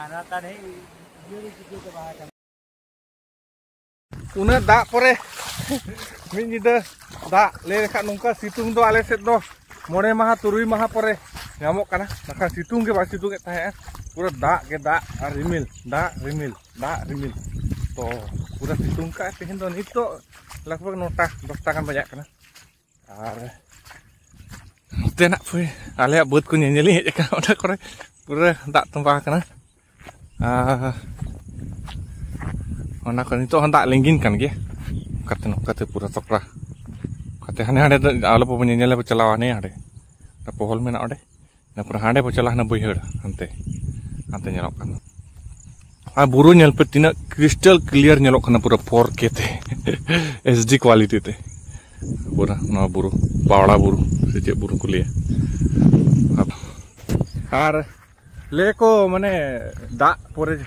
ᱟᱨ ᱛᱟᱦᱞᱮ ᱤᱭᱟᱹ ᱨᱮ ᱪᱤᱠᱟᱹ ᱪᱟᱵᱟ ᱟᱠᱟᱱᱟ? ᱩᱱᱟᱹᱜ ᱫᱟᱜ ᱯᱚᱨᱮ ᱢᱤᱫ ᱧᱤᱫᱟᱹ ᱫᱟᱜ ᱞᱟᱹᱭ ᱞᱮᱠᱷᱟᱱ ᱱᱚᱝᱠᱟ ᱥᱤᱛᱩᱝ ᱫᱚ ᱟᱞᱮ ᱥᱮᱫ ᱫᱚ ᱢᱚᱬᱮ ᱢᱟᱦᱟ ᱛᱩᱨᱩᱭ ᱢᱟᱦᱟ ᱯᱚᱨᱮ ᱧᱟᱢᱚᱜ ᱠᱟᱱᱟ᱾ ᱵᱟᱠᱷᱟᱱ ᱥᱤᱛᱩᱝ ᱜᱮ ᱵᱟᱭ ᱥᱤᱛᱩᱝ ᱮᱫ ᱛᱟᱦᱮᱸᱜᱼᱟ, ᱯᱩᱨᱟᱹ ᱫᱟᱜ ᱜᱮ ᱫᱟᱜ ᱟᱨ ᱨᱤᱢᱤᱞ, ᱫᱟᱜ ᱨᱤᱢᱤᱞ, ᱫᱟᱜ ᱨᱤᱢᱤᱞ᱾ ᱛᱚ ᱯᱩᱨᱟᱹ ᱥᱤᱛᱩᱝ ᱠᱟᱜᱼᱟᱭ ᱛᱮᱦᱮᱧ ᱫᱚ, ᱱᱤᱛᱚᱜ ᱞᱟᱜᱽ ᱵᱷᱟᱜᱽ ᱱᱚᱴᱟ ᱫᱚᱥᱴᱟ ᱜᱟᱱ ᱵᱟᱡᱟᱜ ᱠᱟᱱᱟ᱾ ᱟᱨ ᱱᱚᱛᱮᱱᱟᱜ ᱯᱩᱭ-, ᱟᱞᱮᱭᱟᱜ ᱵᱟᱹᱫᱽ ᱠᱚ ᱧᱮᱧᱮᱞᱤᱧ ᱦᱮᱡ ᱟᱠᱟᱱᱟ, ᱚᱱᱟ ᱠᱚᱨᱮ ᱯᱩᱨᱟᱹ ᱫᱟᱜ ᱛᱚᱸᱵᱟ ᱟᱠᱟᱱᱟ᱾ ᱟᱨ ᱚᱱᱟ ᱠᱚ ᱱᱤᱛᱚᱜ ᱦᱚᱸ ᱫᱟᱜ ᱞᱤᱸᱜᱤᱱ ᱠᱟᱱ ᱜᱮᱭᱟ᱾ ᱚᱱᱠᱟᱛᱮ ᱱᱚᱝᱠᱟᱛᱮ ᱯᱩᱨᱟᱹ ᱛᱚᱠᱲᱟ, ᱚᱱᱠᱟᱛᱮ ᱦᱟᱱᱮ ᱦᱟᱸᱰᱮ ᱫᱚ ᱟᱞᱚ ᱵᱟᱵᱚᱱ ᱧᱮᱧᱮᱞ ᱵᱚ ᱪᱟᱞᱟᱣᱟ ᱦᱟᱱᱮ ᱦᱟᱸᱰᱮ ᱯᱚᱦᱚᱞ ᱢᱮᱱᱟᱜᱼᱟ ᱚᱸᱰᱮ᱾ ᱤᱱᱟᱹ ᱯᱚᱨᱮ ᱦᱟᱸᱰᱮ ᱵᱚ ᱪᱟᱞᱟᱜᱼᱟ, ᱦᱟᱱᱟ ᱵᱟᱹᱭᱦᱟᱹᱲ ᱦᱟᱱᱛᱮ, ᱦᱟᱱᱛᱮ ᱧᱮᱞᱚᱜ ᱠᱟᱱᱟ᱾ ᱟᱨ ᱵᱩᱨᱩ ᱧᱮᱞ ᱯᱮ, ᱛᱤᱱᱟᱹᱜ ᱠᱨᱤᱥᱴᱟᱞ ᱠᱞᱤᱭᱟᱨ ᱧᱮᱞᱚᱜ ᱠᱟᱱᱟ ᱯᱩᱨᱟᱹ ᱯᱷᱳᱨ ᱠᱮ ᱛᱮ, ᱮᱭᱤᱪ ᱰᱤ ᱠᱣᱟᱞᱤᱴᱤ ᱛᱮ᱾ ᱯᱩᱨᱟᱹ ᱱᱚᱣᱟ ᱵᱩᱨᱩ, ᱯᱟᱣᱲᱟ ᱵᱩᱨᱩ ᱥᱮ ᱪᱮᱫ ᱵᱩᱨᱩ ᱠᱚ ᱞᱟᱹᱭᱟ᱾ ᱟᱨ ᱞᱟᱹᱭ ᱟᱠᱚ ᱢᱟᱱᱮ ᱫᱟᱜ ᱯᱚᱨᱮ,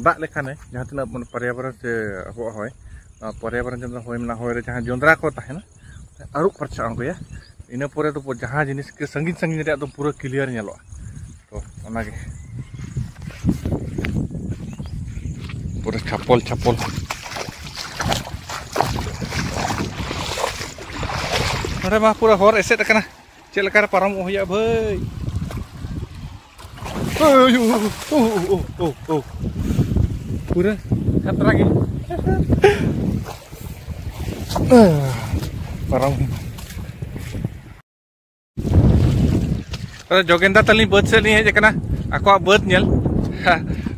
ᱫᱟᱜ ᱞᱮᱠᱷᱟᱱᱮ ᱡᱟᱦᱟᱸ ᱛᱤᱱᱟᱹᱜ ᱢᱟᱱᱮ ᱯᱚᱨᱭᱟᱵᱚᱨᱚᱱ ᱥᱮ ᱟᱵᱚᱣᱟᱜ ᱦᱚᱭ, ᱱᱚᱣᱟ ᱯᱚᱨᱭᱟᱵᱚᱨᱚᱱ ᱡᱮᱢᱚᱱ ᱦᱚᱭ ᱢᱮᱱᱟᱜᱼᱟ, ᱦᱚᱭ ᱨᱮ ᱡᱟᱦᱟᱸ ᱡᱚᱸᱫᱽᱨᱟ ᱠᱚ ᱛᱟᱦᱮᱱᱟ, ᱟᱹᱨᱩᱵ ᱯᱷᱟᱨᱪᱟ ᱟᱬᱜᱚᱭᱟ᱾ ᱤᱱᱟᱹ ᱯᱚᱨᱮ ᱫᱚ ᱡᱟᱦᱟᱸ ᱡᱤᱱᱤᱥ ᱜᱮ ᱥᱟᱺᱜᱤᱧ ᱥᱟᱺᱜᱤᱧ ᱨᱮᱭᱟᱜ ᱫᱚ ᱯᱩᱨᱟᱹ ᱠᱞᱤᱭᱟᱨ ᱧᱮᱞᱚᱜᱼᱟ᱾ ᱛᱚ ᱚᱱᱟᱜᱮ ᱯᱩᱨᱟᱹ ᱪᱷᱟᱯᱚᱞ ᱪᱷᱟᱯᱚᱞ᱾ ᱱᱚᱰᱮ ᱢᱟ ᱯᱩᱨᱟᱹ ᱦᱚᱨ ᱮᱥᱮᱫ ᱟᱠᱟᱱᱟ, ᱪᱮᱫ ᱞᱮᱠᱟᱨᱮ ᱯᱟᱨᱚᱢᱚᱜ ᱦᱩᱭᱩᱜᱼᱟ ᱵᱷᱟᱹᱭ? ᱳᱭ, ᱳᱭ, ᱳᱭ, ᱳᱭ, ᱳᱭ, ᱳᱭ, ᱳᱭ᱾ ᱯᱩᱨᱟᱹ ᱠᱷᱟᱛᱨᱟ ᱜᱮ᱾ ᱯᱟᱨᱚᱢ ᱦᱩᱭᱩᱜᱼᱟ᱾ ᱡᱳᱜᱮᱱᱫᱟ ᱛᱟᱹᱞᱤᱧ ᱵᱟᱹᱫᱽ ᱥᱮᱫ ᱞᱤᱧ ᱦᱮᱡ ᱟᱠᱟᱱᱟ, ᱟᱠᱚᱣᱟᱜ ᱵᱟᱹᱫᱽ ᱧᱮᱞ᱾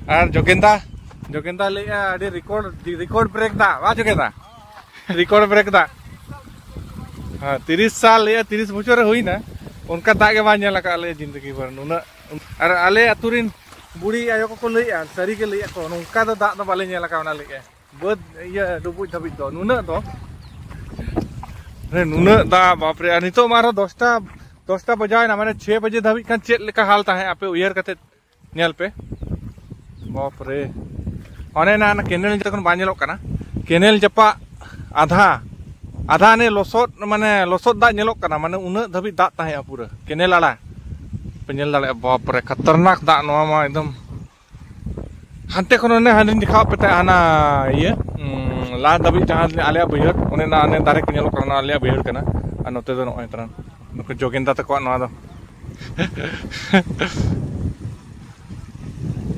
ᱟᱨ ᱡᱳᱜᱮᱱᱫᱟ, ᱡᱳᱜᱮᱱᱫᱟ ᱞᱟᱹᱭᱮᱜᱼᱟ ᱟᱹᱰᱤ ᱨᱮᱠᱚᱨᱰ, ᱨᱮᱠᱚᱨᱰ ᱵᱨᱮᱠ ᱫᱟ, ᱵᱟ ᱡᱳᱜᱮᱱᱫᱟ? ᱨᱮᱠᱚᱨᱰ ᱵᱨᱮᱠ ᱫᱟ᱾ ᱦᱮᱸ, ᱛᱤᱨᱤᱥ ᱥᱟᱞ, ᱞᱟᱹᱭᱮᱜᱼᱟ ᱛᱤᱨᱤᱥ ᱵᱚᱪᱷᱚᱨᱮ ᱦᱩᱭᱱᱟ, ᱚᱱᱠᱟ ᱫᱟᱜ ᱜᱮ ᱵᱟᱭ ᱧᱮᱞ ᱟᱠᱟᱫ ᱞᱮᱭᱟ ᱡᱤᱱᱫᱮᱜᱤ ᱵᱷᱳᱨ ᱱᱩᱱᱟᱹᱜ᱾ ᱟᱨ ᱟᱞᱮ ᱟᱹᱛᱩ ᱨᱤᱱ ᱵᱩᱲᱦᱤ ᱟᱭᱳ ᱠᱚᱠᱚ ᱞᱟᱹᱭᱮᱜᱼᱟ, ᱥᱟᱹᱨᱤ ᱜᱮ ᱞᱟᱹᱭᱮᱜᱼᱟ ᱠᱚ, ᱱᱚᱝᱠᱟ ᱫᱚ ᱫᱟᱜ ᱫᱚ ᱵᱟᱞᱮ ᱧᱮᱞ ᱟᱠᱟᱫ, ᱚᱱᱟ ᱞᱟᱹᱭᱮᱜᱼᱟ ᱵᱟᱹᱫᱽ ᱤᱭᱟᱹ ᱰᱩᱵᱩᱡ ᱫᱷᱟᱹᱵᱤᱡ ᱫᱚ ᱱᱩᱱᱟᱹᱜ ᱫᱚ᱾ ᱢᱟᱱᱮ ᱱᱩᱱᱟᱹᱜ ᱫᱟᱜ, ᱵᱟᱯᱨᱮ! ᱟᱨ ᱱᱤᱛᱚᱜ ᱢᱟ ᱟᱨᱦᱚᱸ ᱫᱚᱥᱴᱟ, ᱫᱚᱥᱴᱟ ᱵᱟᱡᱟᱣᱮᱱᱟ, ᱢᱟᱱᱮ ᱪᱷᱚᱭ ᱵᱟᱡᱮ ᱫᱷᱟᱹᱵᱤᱡ ᱠᱷᱟᱱ ᱪᱮᱫ ᱞᱮᱠᱟ ᱦᱟᱞ ᱛᱟᱦᱮᱸ, ᱟᱯᱮ ᱩᱭᱦᱟᱹᱨ ᱠᱟᱛᱮ ᱧᱮᱞ ᱯᱮ᱾ ᱵᱟᱯᱨᱮ! ᱚᱱᱮ ᱱᱟ, ᱚᱱᱟ ᱠᱮᱱᱮᱞ ᱡᱚᱛᱚ ᱠᱷᱚᱱ ᱵᱟᱝ ᱧᱮᱞᱚᱜ ᱠᱟᱱᱟ, ᱠᱮᱱᱮᱞ ᱡᱟᱯᱟᱜ ᱟᱫᱷᱟ, ᱟᱫᱷᱟ ᱱᱮ ᱞᱚᱥᱚᱫ, ᱢᱟᱱᱮ ᱞᱚᱥᱚᱫ ᱫᱟᱜ ᱧᱮᱞᱚᱜ ᱠᱟᱱᱟ, ᱢᱟᱱᱮ ᱩᱱᱟᱹᱜ ᱫᱷᱟᱹᱵᱤᱡ ᱫᱟᱜ ᱛᱟᱦᱮᱸᱜᱼᱟ ᱯᱩᱨᱟᱹ ᱠᱮᱱᱮᱞ ᱟᱲᱟ᱾ ᱯᱮ ᱧᱮᱞ ᱫᱟᱲᱮᱭᱟᱜᱼᱟ, ᱵᱟᱯᱨᱮ, ᱠᱷᱟᱛᱟᱨᱱᱟᱠ ᱫᱟᱜ ᱱᱚᱣᱟ ᱢᱟ ᱮᱠᱫᱚᱢ᱾ ᱦᱟᱱᱛᱮ ᱠᱷᱚᱱ ᱚᱱᱮ ᱦᱟᱱᱮᱧ ᱫᱮᱠᱷᱟᱣᱟᱫ ᱯᱮ ᱛᱟᱦᱮᱸᱫ, ᱦᱟᱱᱟ ᱤᱭᱟᱹ, ᱩᱸ, ᱞᱟᱦᱟ ᱫᱷᱟᱹᱵᱤᱡ ᱡᱟᱦᱟᱸ ᱟᱞᱮᱭᱟᱜ ᱵᱟᱹᱭᱦᱟᱹᱲ, ᱚᱱᱮ ᱚᱱᱟ, ᱚᱱᱮ ᱫᱟᱨᱮ ᱠᱚ ᱧᱮᱞᱚᱜ ᱠᱟᱱᱟ, ᱚᱱᱟ ᱟᱞᱮᱭᱟᱜ ᱵᱟᱹᱭᱦᱟᱹᱲ ᱠᱟᱱᱟ᱾ ᱟᱨ ᱱᱚᱛᱮ ᱫᱚ ᱱᱚᱜᱼᱚᱭ ᱛᱟᱨᱟ ᱱᱩᱠᱩ ᱡᱳᱜᱮᱱᱫᱟ ᱛᱟᱠᱚᱣᱟᱜ ᱱᱚᱣᱟ ᱫᱚ᱾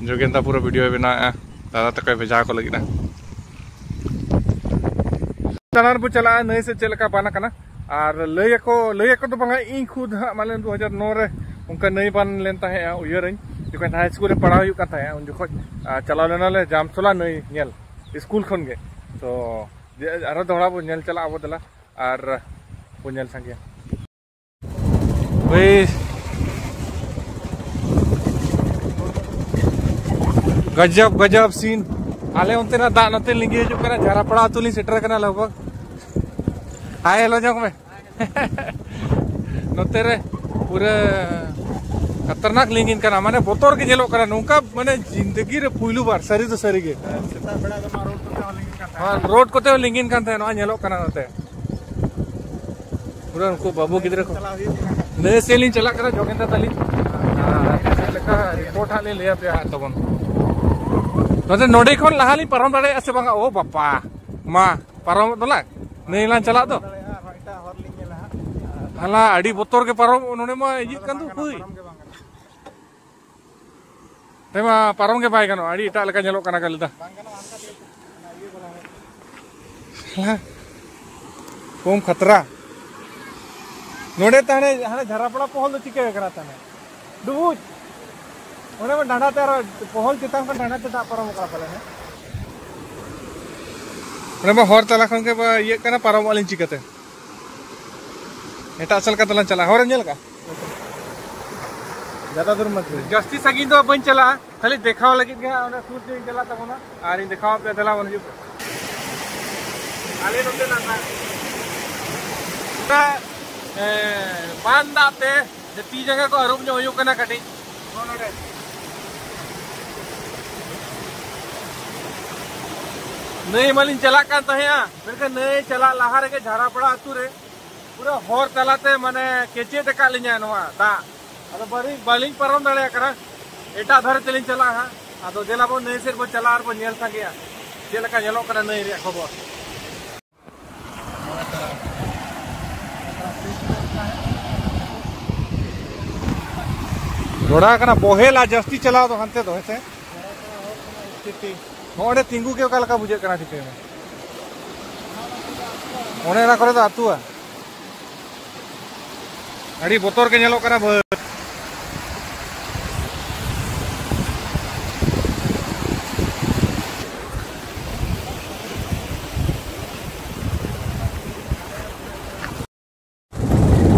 ᱡᱳᱜᱮᱱᱫᱟ ᱯᱩᱨᱟᱹ ᱵᱷᱤᱰᱤᱭᱳᱭ ᱵᱮᱱᱟᱣᱮᱫᱼᱟ, ᱫᱟᱫᱟ ᱛᱟᱠᱚᱭ ᱵᱷᱮᱡᱟ ᱟᱠᱚ ᱞᱟᱹᱜᱤᱫ᱾ ᱫᱟᱬᱟᱱ ᱵᱚ ᱪᱟᱞᱟᱜᱼᱟ, ᱱᱟᱹᱭ ᱥᱮᱫ ᱪᱮᱫ ᱞᱮᱠᱟ ᱵᱟᱱ ᱟᱠᱟᱱᱟ᱾ ᱟᱨ ᱞᱟᱹᱭ ᱟᱠᱚ, ᱞᱟᱹᱭ ᱟᱠᱚ ᱫᱚ ᱵᱟᱝᱟ, ᱤᱧ ᱠᱷᱩᱫ ᱦᱟᱸᱜ ᱢᱟᱱᱮ ᱫᱩ ᱦᱟᱡᱟᱨ ᱱᱚ ᱨᱮ ᱚᱱᱠᱟ ᱱᱟᱹᱭ ᱵᱟᱱ ᱞᱮᱱ ᱛᱟᱦᱮᱸᱜᱼᱟ, ᱩᱭᱦᱟᱹᱨᱟᱹᱧ ᱡᱚᱠᱷᱚᱱ ᱦᱟᱭ ᱥᱠᱩᱞ ᱨᱮ ᱯᱟᱲᱦᱟᱣ ᱦᱩᱭᱩᱜ ᱠᱟᱱ ᱛᱟᱦᱮᱸᱜᱼᱟ, ᱩᱱ ᱡᱚᱠᱷᱚᱱ, ᱟᱨ, ᱪᱟᱞᱟᱣ ᱞᱮᱱᱟᱞᱮ ᱡᱟᱢᱥᱚᱞᱟ ᱱᱟᱹᱭ ᱧᱮᱞ ᱥᱠᱩᱞ ᱠᱷᱚᱱ ᱜᱮ᱾ ᱛᱚ ᱡᱮ ᱟᱨᱦᱚᱸ ᱫᱚᱦᱲᱟ ᱵᱚ ᱧᱮᱞ ᱪᱟᱞᱟᱜᱼᱟ ᱟᱵᱚ, ᱫᱮᱞᱟ ᱟᱨ ᱵᱚ ᱧᱮᱞ ᱥᱟᱸᱜᱮᱭᱟ᱾ ᱵᱷᱟᱹᱭ, ᱜᱟᱡᱟᱵ ᱜᱟᱡᱟᱵ ᱥᱤᱱ᱾ ᱟᱞᱮ ᱚᱱᱛᱮᱱᱟᱜ ᱫᱟᱜ ᱱᱚᱛᱮ ᱞᱤᱸᱜᱤ ᱦᱤᱡᱩᱜ ᱠᱟᱱᱟ, ᱡᱷᱟᱨᱟᱯᱟᱲᱟ ᱟᱹᱛᱩ ᱞᱤᱧ ᱥᱮᱴᱮᱨ ᱟᱠᱟᱱᱟ ᱞᱟᱜᱽ ᱵᱷᱟᱜᱽ᱾ ᱦᱟᱭ ᱦᱮᱞᱳ ᱧᱚᱜ ᱢᱮ᱾ ᱱᱚᱛᱮ ᱨᱮ ᱯᱩᱨᱟᱹ ᱠᱷᱟᱛᱟᱨᱱᱟᱠ ᱞᱤᱸᱜᱤᱱ ᱠᱟᱱᱟ, ᱢᱟᱱᱮ ᱵᱚᱛᱚᱨ ᱜᱮ ᱧᱮᱞᱚᱜ ᱠᱟᱱᱟ ᱱᱚᱝᱠᱟ, ᱢᱟᱱᱮ ᱡᱤᱱᱫᱮᱜᱤ ᱨᱮ ᱯᱩᱭᱞᱩ ᱵᱟᱨ, ᱥᱟᱹᱨᱤ ᱫᱚ ᱥᱟᱹᱨᱤ ᱜᱮ᱾ ᱥᱮᱛᱟᱜ ᱵᱮᱲᱟ ᱫᱚ ᱱᱚᱣᱟ ᱨᱳᱰ ᱠᱚᱛᱮ ᱦᱚᱸ ᱞᱤᱸᱜᱤᱱ ᱠᱟᱱ ᱛᱟᱦᱮᱸᱫ᱾ ᱦᱳᱭ, ᱨᱳᱰ ᱠᱚᱛᱮ ᱦᱚᱸ ᱞᱤᱸᱜᱤᱱ ᱠᱟᱱ ᱛᱟᱦᱮᱸᱫ, ᱱᱚᱣᱟ ᱧᱮᱞᱚᱜ ᱠᱟᱱᱟ ᱱᱚᱛᱮ᱾ ᱯᱩᱨᱟᱹ ᱩᱱᱠᱩ ᱵᱟᱹᱵᱩ ᱜᱤᱫᱽᱨᱟᱹ ᱠᱚ᱾ ᱪᱟᱞᱟᱣ ᱦᱩᱭᱩᱜ ᱠᱟᱱᱟ᱾ ᱱᱟᱹᱭ ᱥᱮᱫ ᱞᱤᱧ ᱪᱟᱞᱟᱜ ᱠᱟᱱᱟ, ᱡᱳᱜᱮᱱᱫᱟ ᱛᱟᱹᱞᱤᱧ᱾ ᱟᱨ ᱪᱮᱫ ᱞᱮᱠᱟ ᱨᱤᱯᱳᱨᱴ ᱦᱟᱸᱜ ᱞᱤᱧ ᱞᱟᱹᱭ ᱟᱯᱮᱭᱟ ᱦᱟᱸᱜ ᱛᱟᱵᱚᱱ᱾ ᱱᱚᱛᱮ ᱱᱚᱰᱮ ᱠᱷᱚᱱ ᱞᱟᱦᱟ ᱞᱤᱧ ᱯᱟᱨᱚᱢ ᱫᱟᱲᱮᱭᱟᱜᱼᱟ ᱥᱮ ᱵᱟᱝᱟ? ᱳ ᱵᱟᱯᱟ, ᱢᱟ ᱯᱟᱨᱚᱢᱚᱜ ᱫᱚᱞᱟᱝ᱾ ᱱᱟᱹᱭ ᱞᱟᱝ ᱪᱟᱞᱟᱜ ᱫᱚ᱾ ᱫᱟᱲᱮᱭᱟᱜᱼᱟ, ᱟᱨᱦᱚᱸ ᱮᱴᱟᱜ ᱦᱚᱨ ᱞᱤᱧ ᱧᱮᱞᱟ ᱦᱟᱸᱜ᱾ ᱦᱟᱞᱟ, ᱟᱹᱰᱤ ᱵᱚᱛᱚᱨ ᱜᱮ ᱯᱟᱨᱚᱢ, ᱱᱚᱰᱮ ᱢᱟ ᱤᱭᱟᱹᱜ ᱠᱟᱱ ᱫᱚ, ᱦᱩᱭ᱾ ᱯᱟᱨᱚᱢ ᱜᱮ ᱵᱟᱝ ᱜᱟᱱᱚᱜᱼᱟ᱾ ᱱᱚᱰᱮ ᱢᱟ ᱯᱟᱨᱚᱢ ᱜᱮ ᱵᱟᱭ ᱜᱟᱱᱚᱜᱼᱟ, ᱟᱹᱰᱤ ᱮᱴᱟᱜ ᱞᱮᱠᱟ ᱧᱮᱞᱚᱜ ᱠᱟᱱᱟ ᱜᱟᱹᱞᱤ ᱫᱚ᱾ ᱵᱟᱝ ᱜᱟᱱᱚᱜᱼᱟ, ᱦᱟᱱᱠᱟ ᱛᱮᱜᱮ᱾ ᱦᱟᱞᱟ, ᱠᱚᱢ ᱠᱷᱟᱛᱨᱟ᱾ ᱱᱚᱰᱮ ᱛᱟᱦᱮᱸ ᱦᱟᱱᱮ ᱡᱷᱟᱨᱟᱯᱟᱲᱟ ᱯᱚᱦᱚᱞ ᱫᱚ ᱪᱤᱠᱟᱹ ᱠᱟᱱᱟ ᱛᱟᱦᱮᱸ? ᱰᱩᱵᱩᱡ᱾ ᱚᱸᱰᱮ ᱢᱟ ᱰᱟᱸᱰᱟ ᱛᱮ ᱟᱨᱚ ᱯᱚᱦᱚᱞ ᱪᱮᱛᱟᱱ ᱠᱷᱚᱱ ᱰᱟᱸᱰᱟ ᱛᱮ ᱫᱟᱜ ᱯᱟᱨᱚᱢᱚᱜ ᱠᱟᱱᱟ ᱯᱟᱞᱮ ᱦᱮᱸ? ᱚᱸᱰᱮ ᱢᱟ ᱦᱚᱨ ᱛᱟᱞᱟ ᱠᱷᱚᱱ ᱜᱮ ᱵᱟ ᱤᱭᱟᱹᱜ ᱠᱟᱱᱟ, ᱯᱟᱨᱚᱢᱚᱜ ᱟᱹᱞᱤᱧ ᱪᱤᱠᱟᱹᱛᱮ? ᱮᱴᱟᱜ ᱥᱮᱫ ᱞᱮᱠᱟ ᱛᱮᱞᱟᱝ ᱪᱟᱞᱟᱜᱼᱟ᱾ ᱦᱚᱨᱮᱢ ᱧᱮᱞ ᱠᱟᱜᱼᱟ? ᱡᱟᱫᱟ ᱫᱩᱨ ᱢᱚᱛ ᱡᱟᱹᱥᱛᱤ ᱥᱟᱺᱜᱤᱧ ᱫᱚ ᱵᱟᱹᱧ ᱪᱟᱞᱟᱜᱼᱟ, ᱠᱷᱟᱹᱞᱤ ᱫᱮᱠᱷᱟᱣ ᱞᱟᱹᱜᱤᱫ ᱜᱮ ᱦᱟᱸᱜ ᱚᱸᱰᱮ ᱥᱩᱨ ᱥᱮᱫ ᱤᱧ ᱪᱟᱞᱟᱜ ᱛᱟᱵᱚᱱᱟ᱾ ᱟᱨᱤᱧ ᱫᱮᱠᱷᱟᱣ ᱟᱯᱮᱭᱟ, ᱫᱮᱞᱟ ᱵᱚᱱ ᱦᱤᱡᱩᱜ ᱯᱮ᱾ ᱟᱞᱮ ᱱᱚᱛᱮᱱᱟᱜ ᱦᱟᱸᱜ ᱜᱚᱴᱟ, ᱮ, ᱵᱟᱱ ᱫᱟᱜ ᱛᱮ ᱛᱤ ᱡᱟᱸᱜᱟ ᱠᱚ ᱟᱹᱨᱩᱵ ᱧᱚᱜ ᱦᱩᱭᱩᱜ ᱠᱟᱱᱟ ᱠᱟᱹᱴᱤᱡ᱾ ᱱᱚᱜᱼᱚ ᱱᱚᱰᱮ ᱱᱟᱹᱭ ᱢᱟᱞᱤᱧ ᱪᱟᱞᱟᱜ ᱠᱟᱱ ᱛᱟᱦᱮᱸᱜᱼᱟ, ᱢᱮᱱᱠᱷᱟᱱ ᱱᱟᱹᱭ ᱪᱟᱞᱟᱜ ᱞᱟᱦᱟ ᱨᱮᱜᱮ ᱡᱷᱟᱨᱟᱯᱟᱲᱟ ᱟᱹᱛᱩ ᱨᱮ ᱯᱩᱨᱟᱹ ᱦᱚᱨ ᱛᱟᱞᱟᱛᱮ ᱢᱟᱱᱮ ᱠᱮᱪᱮᱫ ᱟᱠᱟᱫ ᱞᱤᱧᱟᱭ ᱱᱚᱣᱟ ᱫᱟᱜ᱾ ᱟᱫᱚ ᱵᱟᱹᱞᱤᱧ, ᱵᱟᱹᱞᱤᱧ ᱯᱟᱨᱚᱢ ᱫᱟᱲᱮᱭᱟᱜ ᱠᱟᱱᱟ᱾ ᱮᱴᱟᱜ ᱫᱷᱟᱨᱮ ᱛᱮᱞᱤᱧ ᱪᱟᱞᱟᱜᱼᱟ ᱦᱟᱸᱜ᱾ ᱟᱫᱚ ᱫᱮᱞᱟ ᱵᱚᱱ ᱱᱟᱹᱭ ᱥᱮᱫ ᱵᱚᱱ ᱪᱟᱞᱟᱜᱼᱟ ᱟᱨ ᱵᱚᱱ ᱧᱮᱞ ᱥᱟᱸᱜᱮᱭᱟ ᱪᱮᱫ ᱞᱮᱠᱟ ᱧᱮᱞᱚᱜ ᱠᱟᱱᱟ ᱱᱟᱹᱭ ᱨᱮᱭᱟᱜ ᱠᱷᱚᱵᱚᱨ᱾ ᱡᱚᱲᱟ ᱠᱟᱱᱟ ᱵᱚᱦᱮᱞᱟ ᱡᱟᱹᱥᱛᱤ ᱪᱟᱞᱟᱣ ᱫᱚ ᱦᱟᱱᱛᱮ ᱫᱚ, ᱦᱮᱸᱥᱮ? ᱱᱚᱜᱼᱚᱸᱰᱮ ᱛᱤᱸᱜᱩ ᱜᱮ ᱚᱠᱟ ᱞᱮᱠᱟ ᱵᱩᱡᱷᱟᱹᱜ ᱠᱟᱱᱟ, ᱴᱷᱤᱠᱟᱹᱭ ᱢᱮ᱾ ᱚᱱᱮ ᱚᱱᱟ ᱠᱚᱨᱮ ᱫᱚ ᱟᱹᱛᱩᱜᱼᱟ᱾ ᱟᱹᱰᱤ ᱵᱚᱛᱚᱨ ᱜᱮ ᱧᱮᱞᱚᱜ ᱠᱟᱱᱟ ᱵᱟᱹᱫᱽ᱾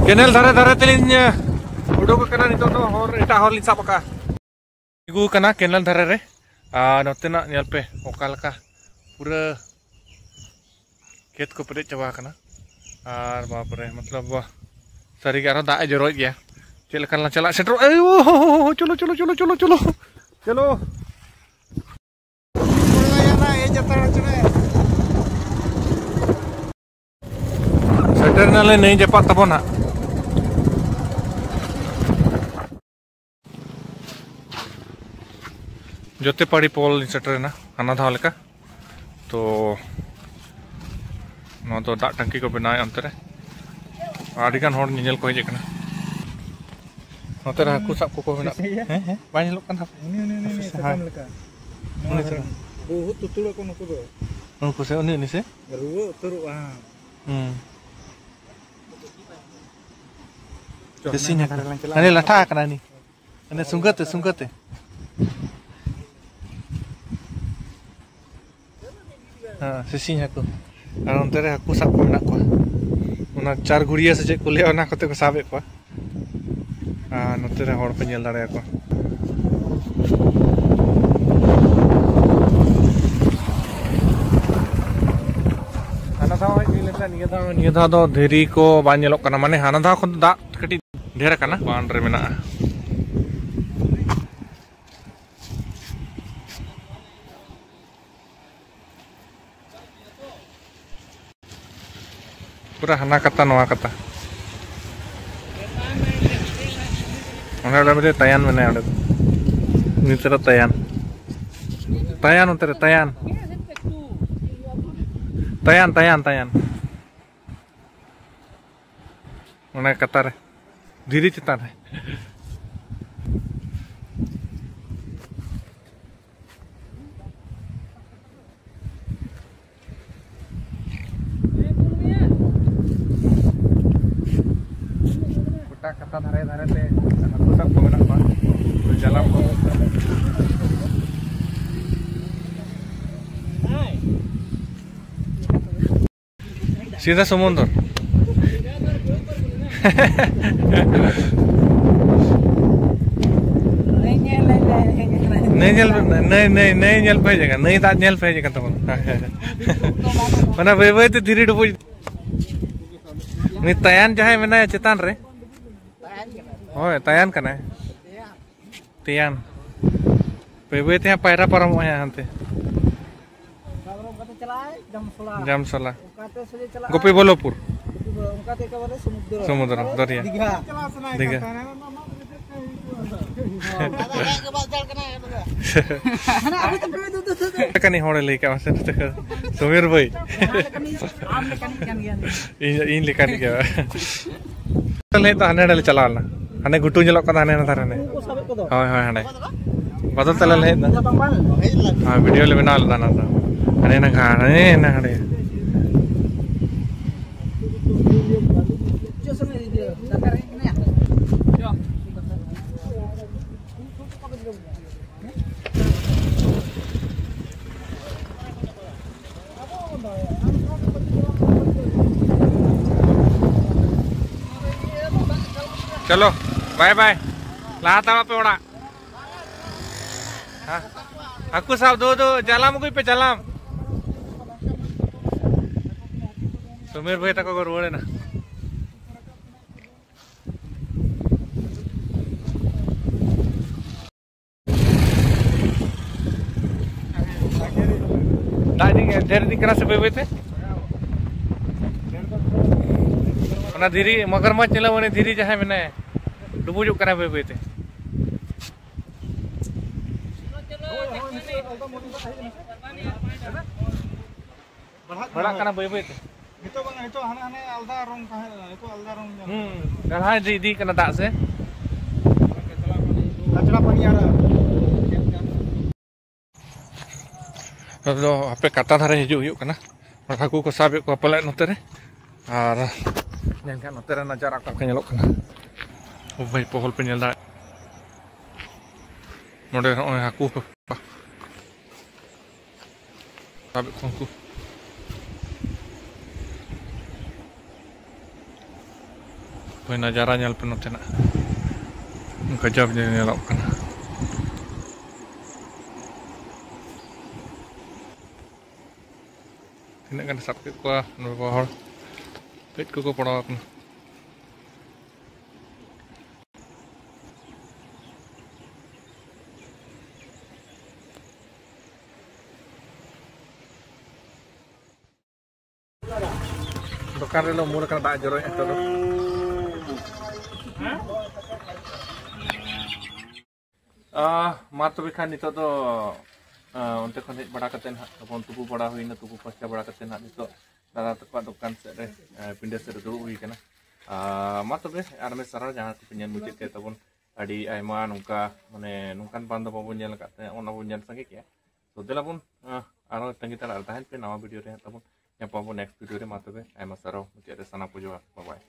ᱠᱮᱱᱮᱞ ᱫᱷᱟᱨᱮ ᱫᱷᱟᱨᱮ ᱛᱮᱞᱤᱧ, ᱮ, ᱩᱰᱩᱠ ᱟᱠᱟᱱᱟ᱾ ᱱᱤᱛᱚᱜ ᱫᱚ ᱦᱚᱨ, ᱮᱴᱟᱜ ᱦᱚᱨ ᱞᱤᱧ ᱥᱟᱵ ᱟᱠᱟᱫᱼᱟ᱾ ᱛᱤᱸᱜᱩ ᱟᱠᱟᱱᱟ ᱠᱮᱱᱮᱞ ᱫᱷᱟᱨᱮ ᱨᱮ᱾ ᱟᱨ ᱱᱚᱛᱮᱱᱟᱜ ᱧᱮᱞ ᱯᱮ ᱚᱠᱟ ᱞᱮᱠᱟ ᱯᱩᱨᱟᱹ ᱠᱷᱮᱛ ᱠᱚ ᱯᱮᱨᱮᱡ ᱪᱟᱵᱟ ᱟᱠᱟᱱᱟ᱾ ᱟᱨ ᱵᱟᱯᱨᱮ, ᱢᱚᱛᱞᱚᱵ, ᱥᱟᱹᱨᱤᱜᱮ ᱟᱨᱦᱚᱸ ᱫᱟᱜ ᱮ ᱡᱚᱨᱚᱭᱮᱫ ᱜᱮᱭᱟ᱾ ᱪᱮᱫ ᱞᱮᱠᱟ ᱞᱟᱝ ᱪᱟᱞᱟᱜ ᱥᱮᱴᱮᱨᱚᱜ? ᱮᱭ, ᱳ, ᱦᱳ, ᱦᱳ, ᱦᱳ, ᱪᱚᱞᱚ, ᱪᱚᱞᱚ, ᱪᱚᱞᱚ, ᱪᱚᱞᱚ, ᱪᱚᱞᱚ, ᱪᱚᱞᱚ᱾ ᱥᱮᱴᱮᱨ ᱱᱟᱞᱮ ᱱᱟᱹᱭ ᱡᱟᱯᱟᱜ ᱛᱟᱵᱚᱱ ᱦᱟᱸᱜ᱾ ᱡᱚᱛᱮᱯᱟᱲᱤ ᱯᱚᱞ ᱞᱤᱧ ᱥᱮᱴᱮᱨᱮᱱᱟ, ᱦᱟᱱᱟ ᱫᱷᱟᱣ ᱞᱮᱠᱟ᱾ ᱛᱚ, ᱱᱚᱣᱟ ᱫᱚ ᱫᱟᱜ ᱴᱟᱝᱠᱤ ᱠᱚ ᱵᱮᱱᱟᱣᱮᱫᱼᱟ ᱚᱱᱛᱮ ᱨᱮ᱾ ᱟᱹᱰᱤᱜᱟᱱ ᱦᱚᱲ ᱧᱮᱧᱮᱞ ᱠᱚ ᱦᱮᱡ ᱟᱠᱟᱱᱟ᱾ ᱱᱚᱛᱮ ᱨᱮ ᱦᱟᱹᱠᱩ ᱥᱟᱵ ᱠᱚᱠᱚ ᱢᱮᱱᱟᱜ᱾ ᱦᱮᱸ, ᱦᱮᱸ, ᱵᱟᱭ ᱧᱮᱞᱚᱜ ᱠᱟᱱ ᱦᱟᱸᱜ᱾ ᱩᱱᱤ, ᱩᱱᱤ, ᱩᱱᱤ, ᱦᱮᱸ᱾ ᱥᱟᱠᱟᱢ ᱞᱮᱠᱟ᱾ ᱱᱚᱣᱟ ᱩᱱᱤ ᱫᱷᱟᱨᱮ᱾ ᱥᱟᱠᱟᱢ᱾ ᱵᱚᱦᱩᱛ ᱩᱛᱟᱹᱨᱚᱜ ᱟᱠᱚ ᱱᱩᱠᱩ ᱫᱚ᱾ ᱱᱩᱠᱩ ᱥᱮ, ᱩᱱᱤ, ᱩᱱᱤ ᱥᱮ? ᱨᱩᱣᱟᱹ ᱩᱛᱟᱹᱨᱚᱜᱼᱟ᱾ ᱦᱩᱸ᱾ ᱥᱤᱥᱤᱧ ᱦᱟᱹᱠᱩ᱾ ᱦᱟᱱᱮ ᱞᱟᱴᱷᱟ ᱟᱠᱟᱱᱟ ᱩᱱᱤ᱾ ᱦᱟᱱᱮ ᱥᱩᱸᱜᱟᱹ ᱛᱮ, ᱥᱩᱸᱜᱟᱹ ᱛᱮ᱾ ᱦᱮᱸ, ᱥᱤᱥᱤᱧ ᱦᱟᱹᱠᱩ᱾ ᱟᱨ ᱚᱱᱛᱮ ᱨᱮ ᱦᱟᱹᱠᱩ ᱥᱟᱵ ᱠᱚ ᱢᱮᱱᱟᱜ ᱠᱚᱣᱟ᱾ ᱚᱱᱟ ᱪᱟᱨ ᱜᱷᱩᱲᱤᱭᱟᱹ ᱥᱮ ᱪᱮᱫ ᱠᱚ ᱞᱟᱹᱭᱟ, ᱚᱱᱟ ᱠᱚᱛᱮ ᱠᱚ ᱥᱟᱵᱮᱫ ᱠᱚᱣᱟ᱾ ᱟᱨ ᱱᱚᱛᱮ ᱨᱮ ᱦᱚᱲ ᱠᱚ ᱧᱮᱞ ᱫᱟᱲᱮᱭᱟᱠᱚᱣᱟ᱾ ᱦᱟᱱᱟ ᱫᱷᱟᱣ ᱦᱮᱡ ᱦᱩᱭ ᱞᱮᱱ ᱛᱟᱦᱮᱸᱫ, ᱱᱤᱭᱟᱹ ᱫᱷᱟᱣ, ᱱᱤᱭᱟᱹ ᱫᱷᱟᱣ ᱫᱚ ᱫᱷᱤᱨᱤ ᱠᱚ ᱵᱟᱝ ᱧᱮᱞᱚᱜ ᱠᱟᱱᱟ, ᱢᱟᱱᱮ ᱦᱟᱱᱟ ᱫᱷᱟᱣ ᱠᱷᱚᱱ ᱫᱚ ᱫᱟᱜ ᱠᱟᱹᱴᱤᱡ ᱰᱷᱮᱨ ᱟᱠᱟᱱᱟ, ᱵᱟᱱ ᱨᱮ ᱢᱮᱱᱟᱜᱼᱟ᱾ ᱯᱩᱨᱟᱹ ᱦᱟᱱᱟ ᱠᱟᱛᱟ ᱱᱚᱣᱟ ᱠᱟᱛᱟ᱾ ᱚᱸᱰᱮ, ᱚᱸᱰᱮ ᱢᱤᱫᱴᱮᱡ ᱛᱟᱭᱟᱱ ᱢᱮᱱᱟᱭᱟ, ᱚᱸᱰᱮ ᱫᱚ᱾ ᱱᱤᱛ ᱨᱮ ᱛᱟᱭᱟᱱ᱾ ᱛᱟᱭᱟᱱ ᱚᱱᱛᱮ ᱨᱮ, ᱛᱟᱭᱟᱱ᱾ ᱛᱟᱭᱟᱱ, ᱛᱟᱭᱟᱱ, ᱛᱟᱭᱟᱱ᱾ ᱚᱱᱟ ᱠᱟᱛᱟ ᱨᱮ, ᱫᱷᱤᱨᱤ ᱪᱮᱛᱟᱱ ᱨᱮ᱾ ᱜᱚᱴᱟ ᱠᱟᱛᱟ ᱫᱷᱟᱨᱮ ᱫᱷᱟᱨᱮ ᱛᱮ ᱦᱟᱹᱠᱩ ᱥᱟᱵ ᱠᱚ ᱢᱮᱱᱟᱜ ᱠᱚᱣᱟ᱾ ᱡᱟᱞᱟᱢ ᱠᱚ᱾ ᱥᱤᱫᱷᱟ ᱥᱚᱢᱩᱱᱫᱚᱨ᱾ ᱱᱟᱹᱭ ᱧᱮᱞ, ᱱᱟᱹᱭ, ᱱᱟᱹᱭ, ᱱᱟᱹᱭ ᱧᱮᱞ ᱯᱮ ᱦᱮᱡ ᱟᱠᱟᱱᱟ, ᱱᱟᱹᱭ ᱫᱟᱜ ᱧᱮᱞ ᱯᱮ ᱦᱮᱡ ᱟᱠᱟᱱ ᱛᱟᱵᱚᱱᱟ᱾ ᱢᱟᱱᱮ ᱵᱟᱹᱭ ᱵᱟᱹᱭ ᱛᱮ ᱫᱷᱤᱨᱤ ᱰᱩᱵᱩᱡ᱾ ᱩᱱᱤ ᱛᱟᱭᱟᱱ ᱡᱟᱦᱟᱸᱭ ᱢᱮᱱᱟᱭᱟ ᱪᱮᱛᱟᱱ ᱨᱮ, ᱦᱳᱭ, ᱛᱟᱭᱟᱱ ᱠᱟᱱᱟᱭ᱾ ᱛᱮᱭᱟᱱ᱾ ᱵᱟᱹᱭ ᱵᱟᱹᱭ ᱛᱮ ᱦᱟᱸᱜ ᱯᱟᱭᱨᱟ ᱯᱟᱨᱚᱢᱚᱜᱼᱟᱭ ᱦᱟᱸᱜ ᱦᱟᱱᱛᱮ᱾ ᱛᱟᱯᱚᱨᱮ ᱚᱱᱠᱟᱛᱮ ᱪᱟᱞᱟᱜᱼᱟᱭ ᱡᱟᱢᱥᱚᱞᱟ᱾ ᱡᱟᱢᱥᱚᱞᱟ᱾ ᱚᱱᱠᱟᱛᱮ ᱥᱚᱡᱷᱮ ᱪᱟᱞᱟᱜᱼᱟᱭ᱾ ᱜᱳᱯᱤ ᱵᱚᱞᱞᱚᱵᱷᱯᱩᱨ᱾ ᱚᱱᱠᱟᱛᱮ ᱮᱠᱮᱵᱟᱨᱮ ᱥᱚᱢᱩᱫᱨᱚ᱾ ᱥᱚᱢᱩᱫᱨᱚ, ᱫᱚᱨᱭᱟ᱾ ᱫᱤᱜᱷᱟ᱾ ᱫᱤᱜᱷᱟ᱾ ᱦᱟᱱᱟ ᱟᱵᱚ ᱛᱟᱯᱮ ᱫᱩ, ᱫᱩ, ᱫᱩ, ᱫᱩ᱾ ᱠᱟᱹᱱᱤ ᱦᱚᱲᱮ ᱞᱟᱹᱭ ᱠᱟᱜ ᱢᱟᱥᱮ ᱱᱚᱛᱮ ᱠᱷᱚᱱ᱾ ᱥᱚᱢᱤᱨ ᱵᱷᱟᱹᱭ᱾ ᱟᱢ ᱞᱮᱠᱟᱱᱤᱡ ᱠᱟᱱ ᱜᱮᱭᱟ᱾ ᱤᱧ, ᱤᱧ ᱞᱮᱠᱟᱱᱤᱡ ᱜᱮ᱾ ᱞᱟᱹᱭ ᱫᱚ ᱦᱟᱱᱮ ᱦᱟᱸᱰᱮ ᱞᱮ ᱪᱟᱞᱟᱣ ᱞᱮᱱᱟ᱾ ᱦᱟᱱᱮ ᱜᱷᱩᱴᱩ ᱧᱮᱞᱚᱜ ᱠᱟᱱᱟ, ᱦᱟᱱᱮ ᱦᱟᱱᱟ ᱫᱷᱟᱨᱮ ᱨᱮ᱾ ᱩᱱᱠᱩ ᱥᱟᱵᱮᱫ ᱠᱚᱫᱚ᱾ ᱦᱳᱭ, ᱦᱳᱭ, ᱦᱟᱸᱰᱮ᱾ ᱵᱟᱫᱚᱞ ᱛᱟᱞᱮ ᱞᱮ ᱦᱮᱡ ᱮᱱᱟ᱾ ᱦᱮᱸ, ᱵᱷᱤᱰᱤᱭᱳ ᱞᱮ ᱵᱮᱱᱟᱣ ᱞᱮᱫᱟ ᱚᱱᱟ ᱫᱚ᱾ ᱦᱟᱱᱮ ᱦᱟᱱᱟ ᱜᱷᱟ-, ᱦᱟᱱᱮ ᱦᱟᱱᱟ ᱦᱟᱸᱰᱮ᱾ ᱪᱮᱫ ᱥᱚᱢᱚᱭ ᱤᱭᱟᱹ ᱫᱟᱠᱟ ᱨᱮᱸᱜᱮᱡ ᱠᱟᱱᱟ? ᱪᱚᱞᱚ, ᱵᱟᱭ ᱵᱟᱭ᱾ ᱞᱟᱦᱟ ᱛᱟᱲᱟᱢ ᱯᱮ ᱚᱲᱟᱜ᱾ ᱦᱮᱸ? ᱦᱟᱹᱠᱩ ᱥᱟᱵ ᱫᱩ ᱫᱩ, ᱡᱟᱞᱟᱢ ᱟᱹᱜᱩᱭ ᱯᱮ, ᱡᱟᱞᱟᱢ᱾ ᱥᱩᱢᱤᱨ ᱵᱷᱟᱹᱭ ᱛᱟᱠᱚ ᱠᱚ ᱨᱩᱣᱟᱹᱲ ᱮᱱᱟ᱾ ᱫᱟᱜ ᱤᱫᱤ, ᱰᱷᱮᱨ ᱤᱫᱤᱜ ᱠᱟᱱᱟ ᱥᱮ ᱵᱟᱹᱭ ᱵᱟᱹᱭ ᱛᱮ? ᱚᱱᱟ ᱫᱷᱤᱨᱤ, ᱢᱚᱜᱚᱨᱢᱚᱪ ᱧᱮᱞᱚᱜ, ᱩᱱᱤ ᱫᱷᱤᱨᱤ ᱡᱟᱦᱟᱸᱭ ᱢᱮᱱᱟᱭᱟ, ᱰᱩᱵᱩᱡᱚᱜ ᱠᱟᱱᱟᱭ ᱵᱟᱹᱭ ᱵᱟᱹᱭ ᱛᱮ᱾ ᱵᱟᱲᱦᱟᱜ ᱠᱟᱱᱟ ᱵᱟᱹᱭ ᱵᱟᱹᱭ ᱛᱮ᱾ ᱱᱤᱛᱚᱜ ᱵᱟᱝ, ᱱᱤᱛᱚᱜ ᱦᱟᱱᱟ, ᱦᱟᱱᱮ ᱟᱞᱫᱟ ᱨᱚᱝ ᱛᱟᱦᱮᱸ ᱞᱮᱱᱟ, ᱱᱤᱛᱚᱜ ᱟᱞᱫᱟ ᱨᱚᱝ ᱧᱮᱞᱚᱜ ᱦᱩᱸ, ᱠᱟᱱᱟ᱾ ᱜᱟᱲᱦᱟ ᱤᱫᱤ, ᱤᱫᱤ ᱠᱟᱱᱟ ᱫᱟᱜ ᱥᱮ᱾ ᱠᱟᱪᱲᱟ ᱯᱟᱱᱤ ᱟᱨ ᱱᱚᱛᱮ ᱫᱚ ᱦᱟᱯᱮ ᱠᱟᱴᱟ ᱫᱷᱟᱨᱮ ᱦᱤᱡᱩᱜ ᱦᱩᱭᱩᱜ ᱠᱟᱱᱟ᱾ ᱦᱟᱹᱠᱩ ᱠᱚ ᱥᱟᱵᱮᱫ ᱠᱚᱣᱟ ᱯᱟᱞᱮᱫ ᱱᱚᱛᱮ ᱨᱮ᱾ ᱟᱨ ᱧᱮᱞ ᱠᱷᱟᱱ ᱱᱚᱛᱮ ᱨᱮ ᱱᱟᱡᱟᱨᱟ ᱚᱠᱟ ᱞᱮᱠᱟ ᱧᱮᱞᱚᱜ ᱠᱟᱱᱟ᱾ ᱳ ᱵᱷᱟᱭ, ᱯᱚᱦᱚᱞ ᱯᱮ ᱧᱮᱞ ᱫᱟᱲᱮᱭᱟᱜ᱾ ᱱᱚᱰᱮ ᱱᱚᱜᱼᱚᱭ ᱦᱟᱹᱠᱩ ᱥᱟᱵᱮᱫ ᱠᱚᱣᱟ ᱠᱚ᱾ ᱦᱳᱭ, ᱱᱟᱡᱟᱨᱟ ᱧᱮᱞ ᱯᱮ ᱱᱚᱛᱮᱱᱟᱜ᱾ ᱜᱟᱡᱟᱵ ᱧᱮᱞ ᱧᱮᱞᱚᱜ ᱠᱟᱱᱟ᱾ ᱛᱤᱱᱟᱹᱜ ᱜᱟᱱ ᱥᱟᱵ ᱠᱮᱫ ᱠᱚᱣᱟ ᱱᱚᱰᱮ ᱦᱚᱲ᱾ ᱠᱟᱹᱡ ᱠᱚᱠᱚ ᱯᱟᱲᱟᱣ ᱟᱠᱟᱱᱟ᱾ ᱫᱚᱠᱟᱱ ᱨᱮᱞᱮ ᱩᱢᱩᱞ ᱟᱠᱟᱱᱟ, ᱫᱟᱜ ᱡᱚᱨᱚᱭᱮᱫᱼᱟ ᱱᱤᱛᱚᱜ ᱫᱚ᱾ ᱟᱦ, ᱢᱟ ᱛᱚᱵᱮ ᱠᱷᱟᱱ ᱱᱤᱛᱚᱜ ᱫᱚ, ᱟᱦ, ᱚᱱᱛᱮ ᱠᱷᱚᱱ ᱦᱮᱡ ᱵᱟᱲᱟ ᱠᱟᱛᱮ ᱱᱟᱦᱟᱜ ᱛᱟᱵᱚᱱ ᱛᱩᱯᱩ ᱵᱟᱲᱟ ᱦᱩᱭᱱᱟ, ᱛᱩᱯᱩ ᱯᱷᱟᱨᱪᱟ ᱵᱟᱲᱟ ᱠᱟᱛᱮ ᱱᱟᱦᱟᱜ ᱱᱤᱛᱚᱜ ᱫᱟᱫᱟ ᱛᱟᱠᱚᱣᱟᱜ ᱫᱚᱠᱟᱱ ᱥᱮᱫ ᱨᱮ, ᱟᱦ, ᱯᱤᱸᱰᱟᱹ ᱥᱮᱫ ᱨᱮ ᱫᱩᱲᱩᱵ ᱦᱩᱭ ᱠᱟᱱᱟ᱾ ᱟᱦ, ᱢᱟ ᱛᱚᱵᱮ ᱟᱨ ᱢᱤᱫ ᱥᱟᱨᱦᱟᱣ ᱡᱟᱦᱟᱸ ᱠᱚᱯᱮ ᱧᱮᱞ ᱢᱩᱪᱟᱹᱫ ᱠᱮᱫ ᱛᱟᱵᱚᱱ, ᱟᱹᱰᱤ ᱟᱭᱢᱟ ᱱᱚᱝᱠᱟ, ᱢᱟᱱᱮ, ᱱᱚᱝᱠᱟᱱ ᱵᱟᱸᱫᱷ ᱫᱚ ᱵᱟᱵᱚᱱ ᱧᱮᱞ ᱟᱠᱟᱫ ᱛᱟᱦᱮᱸᱫ, ᱚᱱᱟ ᱵᱚᱱ ᱧᱮᱞ ᱥᱟᱸᱜᱮ ᱠᱮᱜᱼᱟ᱾ ᱛᱚ ᱫᱮᱞᱟ ᱵᱚᱱ, ᱟᱦ, ᱟᱨᱦᱚᱸ ᱛᱟᱺᱜᱤ ᱛᱟᱲᱟᱜ ᱨᱮ ᱛᱟᱦᱮᱱ ᱯᱮ, ᱱᱟᱣᱟ ᱵᱷᱤᱰᱤᱭᱳ ᱨᱮ ᱦᱟᱸᱜ ᱛᱟᱵᱚᱱ ᱧᱟᱯᱟᱢ ᱟᱵᱚᱱ ᱱᱮᱠᱥᱴ ᱵᱷᱤᱰᱤᱭᱳ ᱨᱮ᱾ ᱢᱟ ᱛᱚᱵᱮ ᱟᱭᱢᱟ ᱥᱟᱨᱦᱟᱣ, ᱢᱩᱪᱟᱹᱫ ᱨᱮ ᱥᱟᱱᱟᱢ ᱠᱚ ᱡᱚᱦᱟᱨ, ᱵᱟᱭ ᱵᱟᱭ᱾